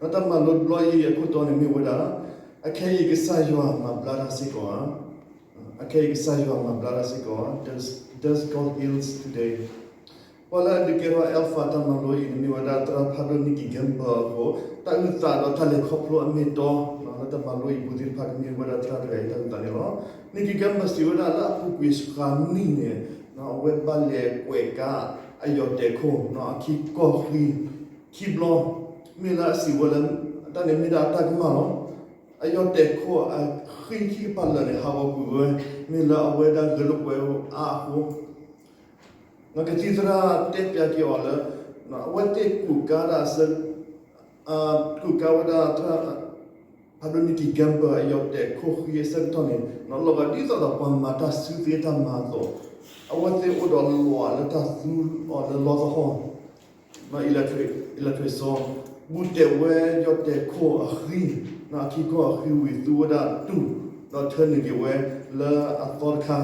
ဒီးတၢ်မၤလိတဘျီအံၤအခိၣ်တီန့ၣ်မ့ၢ်ဝဲဒၣ် အခဲအံၤကစၢ်ယွၤမၤဘျါတၢ်စ့ၢ်ကီးဧါ. အခဲအံၤကစၢ်ယွၤမၤဘျါတၢ်စ့ၢ်ကီးဧါ. Does, does God heals today? ပှၤလၢအဒုးကဲထီၣ် Alpha တၢ်မၤလိအံၤန့ၣ်မ့ၢ်ဝဲဒၣ်သရၣ်ဖးဒိၣ် Nicky Gamble အဃိ တၢ်အုၣ်သးဒီးတၢ်လဲၤခီဖျိအမ့ၢ်အတီ လၢတၢ်မၤလိအံၤပူၤသ့ၣ်တဖၣ် ကမ့ၢ်ဝဲဒၣ်သရၣ်တဂၤအံၤတၢ်အုၣ်သးန့ၣ်လီၤ. Nicky Gamble စံးဝဲဒၣ်လၢအပူၤကွံာ်စှၤနံၣ်န့ၣ် အဝဲဘၣ်လဲၤကွဲးကါအယီၢ်တဲာ်ခိၣ် အခံကီၢ်ဃံ ခံဘျီ, မ့ၢ်လၢအစံးဝဲလၢ တၢ်န့ၣ်မ့ၢ်ဒၣ်အတၢ်ကမၣ်လီၤ. အယီၢ်တဲာ်ခိၣ်အဃံခံကပၤလၢာ်န့ၣ် ဟးဂီၤကွံာ်ဝဲ မ့ၢ်လၢအဝဲဒၣ်ဂဲၤလိာ်ကွဲအါအဃိ ကသံၣ်သရၣ်တဲပၠးက့ၤအီၤလၢ အဝဲသ့ၣ်ကူးကါဒၣ်အဆၢ ကူးကါဝဲဒၣ်သရၣ်ဖးဒိၣ် Nicky Gamble အယီၢ်တဲာ်ခိၣ်ဃံအဆၢကတီၢ်န့ၣ် လီၤဂာ်ဒ်သိးဒီးပှၤမၤတၢ်စုသ့တၢ်မၤအသိး အဝဲသ့ၣ်အိၣ်ဒီးလွးလၢတၢ်သူအီၤလၢလီသဟီၣ် electric, electric saw ဘူးတဲာ်ဝဲယီၢ်တဲာ်ခိၣ်အဃံ အခံကီၢ်အဃံဝံၤ သူဝဲဒၣ်တူၢ် ဒီးထၢနုာ်က့ၤဝဲလၢအသီတခါ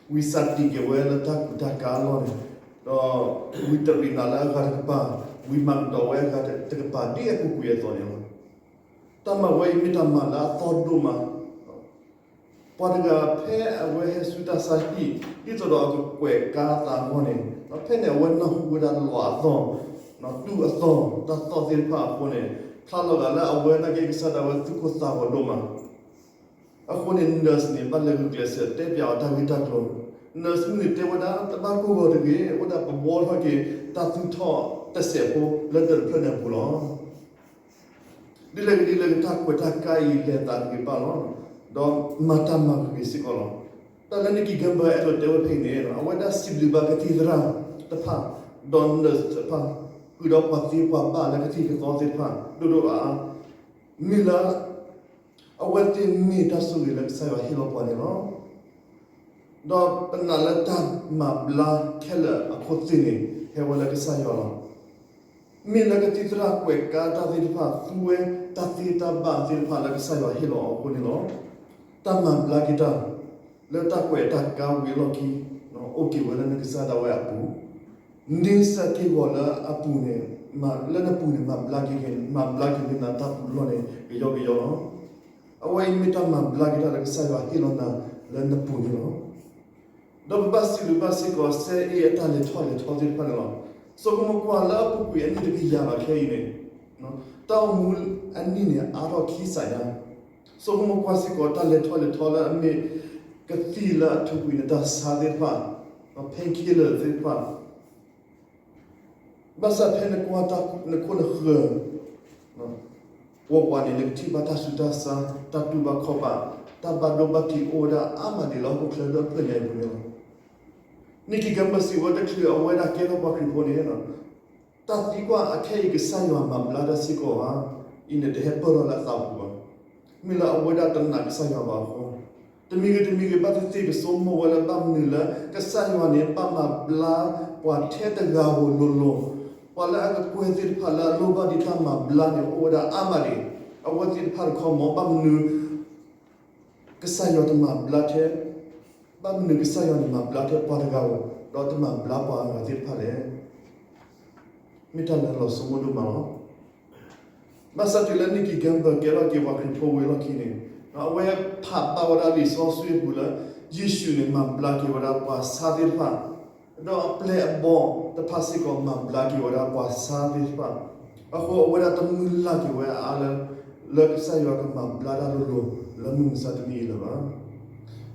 ဝံၤစးတံာ်က့ၤဝဲလၢတၢ်ကူးတၢ်ကၤအလီၢ်န့ၣ် ဒီးဝံၤတရံးနၤလၢအဂၤတကပၤ ဝံၤမၤကဒီးဝဲအဂၤတကပၤ ဒ်အပူၤကွံာ်အသိးန့ၣ်လီၤ. တၢ်မၤဝဲအံၤမ့ၢ်တၢ်မၤလၢအသီဒိၣ်မး ပှၤတဂၤဖဲအဝဲဟဲဆူတၢ်ဆါဟံၣ် ဒ်သိးဒီးအကကွဲးကါသးအဂီၢ်န့ၣ် ဖဲန့ၣ်အဝဲနၢ်ဟူဝဲဒၣ်လွးအသီၣ် တူၢ်အသီၣ် တၢ်သီၣ်သ့ၣ်တဖၣ်အဃိန့ၣ် ဖျါလီၤဂာ်လၢအဝဲနာ်က့ကစၢ်ဒၣ်ဝဲသူၣ်ကိၢ်သးဂီၤဒိၣ်မး အဃိန့ၣ် nurse န့ၣ် ဘၣ်လဲၤဂုာ်ကျဲးစၢးတဲပၠးအီၤတၢ်ဂ့ၢ်တၢ်ကျိၤ nurse မုၣ်န့ၣ်တဲဝဲဒၣ် တဘၣ်ကိၢ်ဂီၤတဂ့ၤ အိၣ်ဒၣ်ပဘှီထီၣ်က့ၤတၢ်သူၣ်ထီၣ်တစဲးဖိလၢဒၢးတဖျၢၣ်န့ၣ်အပူၤလီၤ. ဒ်လဲၣ်ဂ့ၤဒ်လဲၣ်ဂ့ၤ တၢ်ကွဲးတၢ်ကါအံၤလဲၤသးတဂ့ၤဘၣ်လီၤ. ဒီးမၤတၢ်မၤဂ့ၤဂ့ၤစ့ၢ်ကီးလီၤ. တၢ်လၢ Nicky Gamble အဲၣ်ဒိးတဲဝဲဖဲအံၤန့ၣ် အဝဲဒၣ်စံးဘျုးဘၣ်ကသံၣ်သရၣ်တဖၣ် ဒီး nurse တဖၣ် ဃုာ်ဒီးပှၤသ့ပှၤဘၣ်လၢကသံၣ်ကသီသ့ၣ်တဖၣ် ဒိၣ်ဒိၣ်အါအါ မ့ၢ်လၢ အဝဲသ့ၣ်မ့ၢ်တၢ်ဆိၣ်ဂ့ၤလၢကစၢ်ယွၤဟ့ၣ်လီၤပှၤန့ၣ်လီၤ. ဒီးပနာ်လၢတၢ်မၤဘျါခဲလၢာ်အခိၣ်သ့ၣ်န့ၣ် ဟဲဝဲလၢကစၢ်ယွၤလီၤ. မ့ၢ်လၢကသံၣ်သရၣ်ကွဲးကါတၢ်သ့ၣ်တဖၣ် သူဝဲတၢ်သ့တၢ်ဘၣ်သ့ၣ်တဖၣ်လၢကစၢ်ယွၤဟ့ၣ်လီၤအီၤအဃိန့ၣ်လီၤ. တၢ်မၤဘျါက့ၤတၢ် လၢတၢ်ကွဲးတၢ်ကါဝံၤအလီၢ်ခံ အိၣ်က့ၤဝဲလၢနကစၢ်ဒၣ်ဝဲအပူၤ န့ဆၢၣ်က့ၤဂီၤလၢအပူၤန့ၣ် လၢနပူၤန့ၣ် မၤဘျါက့ၤ မၤဘျါက့ၤန့ၢ်နၤတၢ်ပူၤလီၢ်န့ၣ် ကယီကယီလီၤ. အဝဲအံၤမ့ၢ်တၢ်မၤဘျါက့ၤတၢ်လၢကစၢ်ယွၤဟ့ၣ်လီၤနၤလၢနပူၤန့ၣ်လီၤ. ဒီးပဘၣ်စံးဘျုးဘၣ်စ့ၢ်ကီး စဲအ့ၣ်အတၢ်လဲၤထီၣ်လဲၤထီသ့ၣ်တဖၣ်န့ၣ်လီၤ. စိကမီၤကွၢ်လၢအပူၤကွံာ်အနံၣ်တကယၤဘၣ်ခဲအံၤန့ၣ် တၢ်အိၣ်မူအနံၣ်န့ၣ် အါထီၣ်ခံစးညါ စိကမီၤကွၢ်စ့ၢ်ကီး တၢ်လဲၤထီၣ်လဲၤထီလၢအမ့ၢ်ကသံၣ်လၢအထုးကွံာ်နတၢ်ဆါသ့ၣ်တဖၣ်, painkiller သ့ၣ်တဖၣ်, ဘၣ်ဆၣ်ဖဲနကွၢ်တၢ်နခိၣ်နဃၢၤ ဝးဝးန့ၣ် နကထံၣ်ဘၣ်တၢ်ဆူးတၢ်ဆါ, တၢ်တူၢ်ဘၣ်ခီၣ်ဘၣ်, တၢ်ဘၣ်ဒိဘၣ်ထံးအိၣ်ဝဲဒၣ်အါမးဒံးလၢဟီၣ်ခိၣ်ချၢဒီဖျၢၣ်ညါအံၤပူၤန့ၣ်လီၤ. Nicky Gamble စံးဝဲတချုးအဝဲဒၣ်ကဲထီၣ်ပှၤခရံာ်ဖိန့ၣ် တၢ်သံကွၢ်အခဲအံၤ ကစၢ်ယွၤမၤဘျါတၢ်စ့ၢ်ကီးဧါ အံၤန့ၣ် တဟဲပၢၢ်ထီၣ်လၢအသးပူၤဘၣ်. မ့ၢ်လၢအဝဲဒၣ်တနာ်ကစၢ်ယွၤဘၣ်အဃိ, တမံၤဂ့ၤတမံၤဂ့ၤ ဘၣ်သ့ၣ်သ့ၣ်ကဆိကမိၣ်ဝဲလၢဘၣ်မနုၤလၢ ကစၢ်ယွၤန့ၣ် ဘၣ်မၤဘျါပှၤထဲတဂၤဧိၤလိၤလိၤ, ပှၤလၢအကကွဲၢ်သ့ၣ်တဖၣ်လၢအလိၣ်ဘၣ်ဒံးတၢ်မၤဘျါန့ၣ် အိၣ်ဝဲဒၣ်အါမးဒံး, အဝဲသ့ၣ်တဖၣ်တခီမ့ၢ် ဘၣ်မနုၤ ကစၢ်ယွၤတမၤဘျါထဲ, ဘၣ်မနုၤကစၢ်ယွၤန့ၣ်မၤဘျါထဲပှၤတဂၤဧိၤ ဒီးတမၤဘျါပှၤအဂၤသ့ၣ်တဖၣ်လဲၣ်. မ့ၢ်တၢ်လၢလီၤဆိကမိၣ်ဒိၣ်မးလီၤ. ဘၣ်ဆၣ်တုၤလၢ Nicky Gamble ကဲထီၣ်က့ၤပှၤခရံာ်ဖိဝံၤအလီၢ်ခံန့ၣ် အဝဲဖးဘၣ်ဝဲဒၣ်လံာ်စီဆှံအပူၤလၢ ယ့ၣ်ၡူးန့ၣ် မၤဘျါက့ၤဝဲဒၣ်ပှၤဆါသ့ၣ်တဖၣ်, ဒီးအပျဲၢ်အဘီၣ်တဖၣ်စ့ၢ်ကီး မၤဘျါက့ၤဝဲဒၣ်ပှၤဆါသ့ၣ်တဖၣ်, အဃိအဝဲဒၣ်တမုၢ်လၢ်က့ၤဝဲအါလၢ လၢကစၢ်ယွၤကမၤဘျါတၢ်လိၤလိၤ လၢမုၢ်မဆါတနံၤအံၤလၢၤဘၣ်.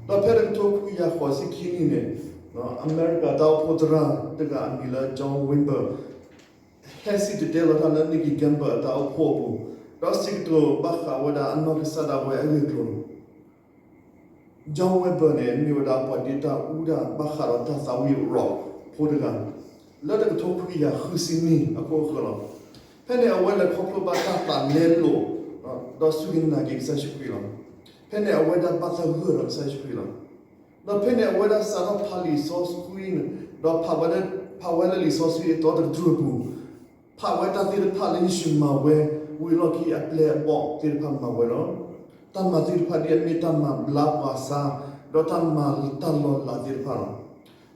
ဒီးဖဲတကထိခွံကယၤဃိးဆံခံနံၣ်န့ၣ် အမဲရကၤတၢ်အိၣ်ဖှိၣ်သရၣ်တဂၤအမံၤလၢ John Wimber ဟဲစံၣ်တဲၤတဲလီၤတၢ်လၢ Nicky Gamble အတၢ်အိၣ်ဖှိၣ်အပူၤ, ဒီးစံးကတိၤဘၣ်ဃးဝဲဒၣ်အနီၢ်ကစၢ်ဒၣ်ဝဲအဂ့ၢ်အကျိၤန့ၣ် John Wimber န့ၣ် မ့ၢ်ဝဲဒၣ်ပှၤဒ့တၢ်အူတၢ်ဘၣ်ဃးဒီးတၢ်သးဝံၣ် rock ဖိတဂၤ လၢတကထိခွံကယၤဃုဆံနံၣ်အခိၣ်အဃၢၤလီၤ. ဖဲန့ၣ်အဝဲလဲၤခီဖျိဘၣ်တၢ်သးလဲလိာ် ဒီးစူၢ်က့ၤနာ်က့ၤကစၢ်ယ့ၣ်ၡူးခရံာ်လီၤ. ဖဲန့ၣ်အဝဲဒၣ်ဘၣ်သဂၢၢ်ဒီးကစၢ်ယ့ၣ်ၡူးခရံာ်လီၤ. ဒီးဖဲန့ၣ်အဝဲဒၣ်စးထီၣ်ဖးလံာ်စီဆှံန့ၣ် ဒီးဖးဝဲလၢလံာ်စီဆှံအသီတကတြူၢ်အပူၤ ဖးဝဲတၢ်သ့ၣ်တဖၣ်လၢယ့ၣ်ၡူးမၤဝဲ ဝံၤအလီၢ်ခံအပျဲၢ်အဘီၣ်သ့ၣ်တဖၣ်မၤဝဲလီၤ. တၢ်မၤသ့ၣ်တဖၣ်ဒ်အမ့ၢ်တၢ်မၤဘျါပှၤဆါ ဒီးတၢ်မၤတၢ်လီၤလးသ့ၣ်တဖၣ်လီၤ.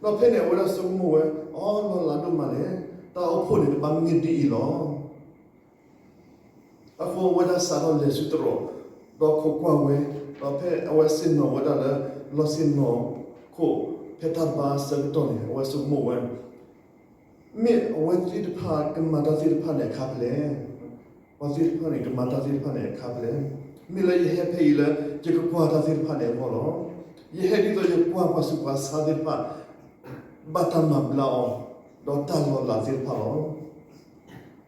ဒီးဖဲန့ၣ်အဝဲဒၣ်ဆိကမိၣ်ဝဲ အိ လီၤလးဒိၣ်မးလဲၣ်, တၢ်အိၣ်ဖှိၣ်န့ၣ်ကဘၣ်မ့ၢ်ဒ်အံၤလီၤ. အဃိအဝဲဒၣ်စးထီၣ်လဲၤဆူသရိာ်, ဒီးခိးကွၢ်ဝဲ, ဒီးဖဲအဝဲဆ့ၣ်နီၤဝဲဒၣ်လၢ လီၢ်ဆ့ၣ်နီၤခိၣ် ဖဲတၢ်ဘါအဆၢကတီၢ်န့ၣ် အဝဲဆိကမိၣ်ဝဲ, မ့ၢ်အဝဲသ့ၣ်တဖၣ်ကမၤတၢ်သ့ၣ်တဖၣ်န့ၣ်အခါဖဲလဲၣ်. ပှၤသ့ၣ်တဖၣ်န့ၣ် ကမၤတၢ်သ့ၣ်တဖၣ်န့ၣ်အခါဖဲလဲၣ်. မ့ၢ်လၢယဟဲဖဲအံၤလၢ ယကကွၢ်တၢ်သ့ၣ်တဖၣ်န့ၣ်အဂီၢ်လီၤ. ယဟဲဒ်သိးယကွၢ်ပှၤဆူးပှၤဆါသ့ၣ်တဖၣ် ဘၣ်တၢ်မၤဘျါအီၤ, ဒီးတၢ်လီၤလးသ့ၣ်တဖၣ်လီၤ.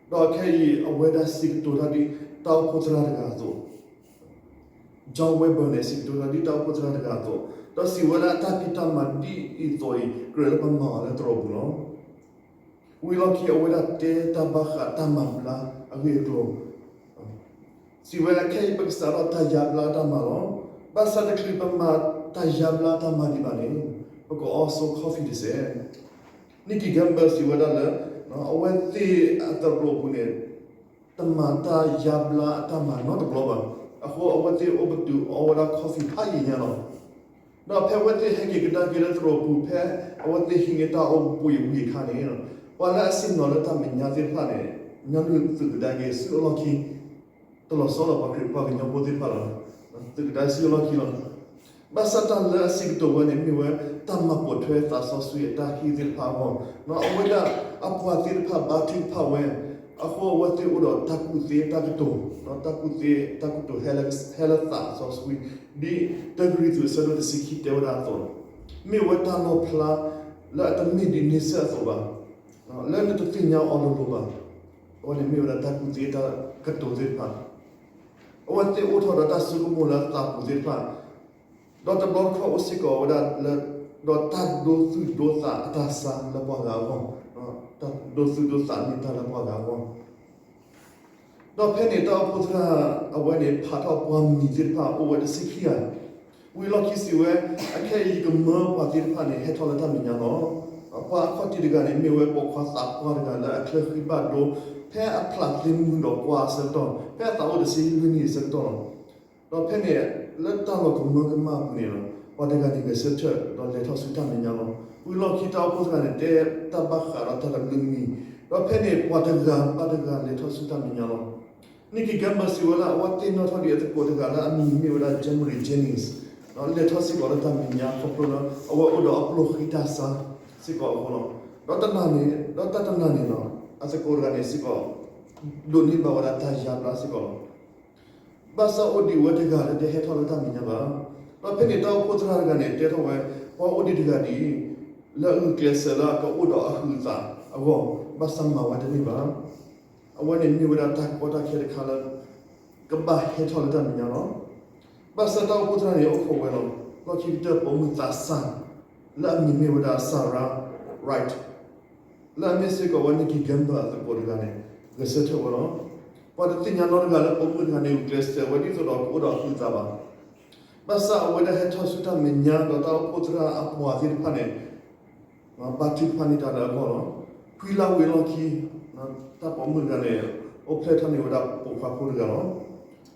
ဒီးခဲအံၤ အဝဲဒၣ်စံးကတိၤတၢ်ဒ်တၢ်အိၣ်ဖှိၣ်သရၣ်တဂၤအသိး, John Wimber န့ၣ် စံးကတိၤတၢ်ဒ်တၢ်အိၣ်ဖှိၣ်သရၣ်တဂၤအသိး, ဒီးစံးဝဲဒၣ်အတၢ်ဖံးတၢ်မၤဒ်အံၤအသိးအံၤ ကြၢးလၢပမၤအီၤလၢသရိာ်ပူၤလီၤ. ဝံၤလီၢ်ခံအဝဲဒၣ်တဲတၢ်ဘၣ်ဃးတၢ်မၤဘျါအဂ့ၢ်အကျိၤ, စံးဝဲခဲအံၤပကစးထီၣ်တၢ်ယါဘျါအတၢ်မၤလီၤ. ဘၣ်ဆၣ်တချုးပမၤတၢ်ယါဘျါအတၢ်မၤဒံးဘၣ်န့ၣ် ပကအီ soy coffee တစဲး. Nikki Gamble စံးဝဲဒၣ်လၢ အဝဲသ့ၣ်အသရိာ်ပူၤန့ၣ် တမၤတၢ်ယါဘျါအတၢ်မၤနီတဘျီဘၣ်. အဃိအဝဲသ့ၣ်အိၣ်ပတုာ်အီဝဲဒၣ် coffee ဖးယံာ်ညါလီၤ. ဒီးဖဲအဝဲသ့ၣ်ဟဲက့ၤကဒါက့ၤလၢသရိာ်ပူၤ ဖဲအဝဲသ့ၣ်ဟံးန့ၢ်တၢ်အိၣ်ဖှိၣ်အဝံအခါန့ၣ်, ပှၤလၢအဆ့ၣ်နီၤလၢတၢ်မဲာ်ညါသ့ၣ်တဖၣ်န့ၣ် ညီနုၢ်သုးကဒါက့ၤဆူအလီၢ်ခံ တလီၤဆီလီၤ ပှၤခရံာ်ပှၤကညီဖိသ့ၣ်တဖၣ်လီၤ. သုးကဒါဆူအလီၢ်ခံလီၤ. ဘၣ်ဆၣ်တၢ်လၢအစံးကတိၤဝဲန့ၣ် မ့ၢ်ဝဲတၢ်မၤပိာ်ထွဲသးစီဆှံအတၢ်ဟ့ၣ်သ့ၣ်တဖၣ်အဂီၢ်, အဝဲဒၣ်အပှၤသ့ၣ်တဖၣ်ဘါထုကဖၣ်ဝဲ, အဃိအဝဲသ့ၣ်အိၣ်ဒီးတၢ်ကူၣ်သ့တၢ်ကတိၤ, တၢ်ကူၣ်သ့တၢ်ကတိၤဟဲလၢသးစီဆှံ, ဒ်တၢကရံၣ်သူးအဆၢဒိၣ်တဆံခံတဲဝဲဒၣ်အသိးလီၤ. မ့ၢ်ဝဲတၢ်လီၣ်ဖျါလၢအတမ့ၢ်ဒ်န့ဆၢၣ်အသိးဘၣ်, လၢနတသ့ၣ်ညါအီၤလိၤလိၤဘၣ်. အဝဲန့ၣ်မ့ၢ်ဝဲဒၣ်တၢ်ကူၣ်သ့တၢ်ကတိၤသ့ၣ်တဖၣ်, အဝဲသ့ၣ်အိၣ်ထီၣ်ဒီးတၢ်ဆိကမိၣ်လၢအသးပူၤသ့ၣ်တဖၣ်, ဒီးတဘျီတခီၣ်အိၣ်စ့ၢ်ကီးဝဲဒၣ်လၢ ဒီးတၢ်ဒိသူၣ်ဒိသးအတၢ်ဆါလၢပှၤဂၤအဂီၢ်, တၢ်ဒိသူၣ်ဒိသးန့ၢ်တၢ်လၢပှၤဂၤအဂီၢ်. ဒီးဖဲန့ၣ်တၢ်အိၣ်ဖှိၣ်သရၣ်အဝဲန့ၣ် ဖးထီၣ်ပှၤမံၤသ့ၣ်တဖၣ်အိၣ်ဝဲတဆံခံဂၤ, ဝံၤလီၢ်ခံစံးဝဲ, အခဲအံၤယကမၢပှၤသ့ၣ်တဖၣ်န့ၣ် ဟဲထီၣ်လၢတၢ်မဲာ်ညါလီၤ. ပှၤအခီၣ်ထံးတဂၤန့ၣ် မ့ၢ်ဝဲပိာ်ခွါသးပှၢ်တဂၤလၢအချၢဃံဘၣ်ဒိ ဖဲအဖျးသ့မုၢ်ဒီးကွၢ်အဆၢကတီၢ်, ဖဲအသးအိၣ်တဆံလွံၢ်နံၣ်အဆၢကတီၢ်လီၤ. ဒီးဖဲန့ၣ် လၢတၢ်လီၤကမၢကမၣ်အပူၤန့ၣ်လီၤ, ပှၤတဂၤန့ၣ်ဂဲၤဆၢထၢၣ်ဒီးလဲၤထီၣ်ဆူတၢ်မဲာ်ညါလီၤ. ဝံၤလီၢ်ခံတၢ်အိၣ်ဖှိၣ်သရၣ်န့ၣ် တဲတၢ်ဘၣ်ဃးဒီးတၢ်တဘျုးမံၤ, ဒီးဖဲန့ၣ်ပှၤတဂၤဘၣ်တဂၤလဲၤထီၣ်ဆူတၢ်မဲာ်ညါလီၤ. Nikki Gamble စံးဝဲလၢ အဝဲသ့ၣ်နီၣ်ထီၣ်ဒံးအသကိးတဂၤလၢအမံၤမ့ၢ်ဝဲဒၣ် Jeanmarie Jennings, လဲၤထီၣ်စ့ၢ်ကီးလၢတၢ်မဲာ်ညါခီဖျိလၢ အဝဲအိၣ်ဒီးအပျိၢ်ဃံတၢ်ဆါစ့ၢ်ကီးအဃိလီၤ. ဒီးတနၤန့ၣ် ဒီးတၢ်တနၤန့ၣ်လီၤ, အသကိးတဂၤန့ၣ်စ့ၢ်ကီး ဒိးန့ၢ်ဘၣ်ဝဲဒၣ်တၢ်ယါဘျါစ့ၢ်ကီးလီၤ. ဘၣ်ဆၣ်အိၣ်ဒံးဝဲတဂၤလၢတဟဲထီၣ်လၢတၢ်မဲာ်ညါဘၣ်. ဒီးဖဲန့ၣ်တၢ်အိၣ်ဖှိၣ်သရၣ်တဂၤန့ၣ် တဲထီၣ်ဝဲ, ပှၤအိၣ်ဒံးတဂၤဒ်အံၤ, လၢအဂုာ်ကျဲးစၢးလၢအကအိၣ်ဒီးအဟုးအသးအဂီၢ်, ဘၣ်ဆၣ်မၤဝဲတန့ၢ်ဘၣ်. အဝဲန့ၣ်မ့ၢ်ဝဲဒၣ်တၢ်ကီတၢ်ခဲတခါလၢ ကဘၣ်ဟဲထီၣ်လၢတၢ်မဲာ်ညါလီၤ. ဘၣ်ဆၣ်တၢ်အိၣ်ဖှိၣ်သရၣ်န့ၣ် အိၣ်ခိးဝဲလီၤ. လီၢ်ခံကတၢၢ်ပိာ်မုၣ်သးစၢ် လၢအမံၤမ့ၢ်ဝဲဒၣ် Sarah Wright လၢအမ့ၢ်စ့ၢ်ကီးဝဲ Nikki Gamble အသကိးတဂၤန့ၣ် ဂဲၤဆၢထၢၣ်ဝဲလီၤ. ပှၤတသ့ၣ်ညါနီတဂၤလၢပိာ်မုၣ်တဂၤန့ၣ် ဂုာ်ကျဲးစၢးဝဲဒ်သိးဒီးကအိၣ်ဒီးအဟုးအသးဘၣ်. ဘၣ်ဆၣ်အဝဲဒၣ်ဟဲထီၣ်ဆူတၢ်မဲာ်ညါဒီးတၢ်အိၣ်ဖှိၣ်သရၣ်အပှၤသ့ၣ်တဖၣ်န့ၣ် ဘါထုကဖၣ်န့ၢ်တၢ်လၢအဂီၢ်လီၤ. ခွံလါဝံၤအလီၢ်ခံ တၢ်ပိာ်မုၣ်တဂၤန့ၣ် အိၣ်ဖျဲၣ်ထီၣ်န့ၢ်ဝဲဒၣ်ပိာ်ခွါဖိတဂၤလီၤ.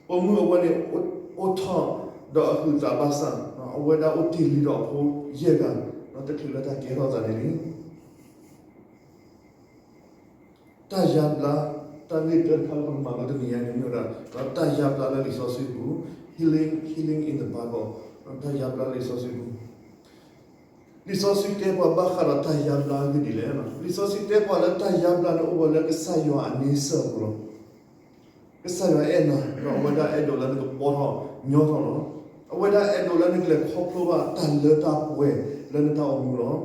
ပိာ်မုၣ်အဝဲန့ၣ် အိၣ်ထီၣ်ဒီးအဟုးအသးဘၣ်ဆၣ် အဝဲဒၣ်အိၣ်တ့ၢ်လံဒီးအဖိယဲၢ်ဂၤ တချုးလၢတၢ်ကဲထီၣ်သးန့ၣ်လံ. တၢ်ယါဘျါ တၢ်ဂ့ၢ်တခါလၢပကမၤလိတနံၤညါန့ၣ်မ့ၢ်ဝဲဒၣ် တၢ်ယါဘျါလၢလံာ်စီဆှံပူၤ, healing, healing in the Bible, တၢ်ယါဘျါလၢလံာ်စီဆှံပူၤ. လံာ်စီဆှံတဲပှၤဘၣ်ဃးဒီးတၢ်ယါဘျါအဂ့ၢ်ဒ်လဲၣ်. လံာ်စီဆှံတဲပှၤလၢတၢ်ယါဘျါန့ၣ်အိၣ်ဝဲလၢကစၢ်ယွၤအန့ဆၢၣ်အပူၤလီၤ. ကစၢ်ယွၤအဲၣ်နၤ ဒီးအဝဲဒၣ်အဲၣ်ဒိးလၢနကပီထီၣ်ညီထီၣ်လီၤ. အဝဲဒၣ်အဲၣ်ဒိးလၢနကလဲၤခီဖျိဘၣ်တၢ်လၢတၢ်ပှဲၤလၢနတၢ်အိၣ်မူလီၤ.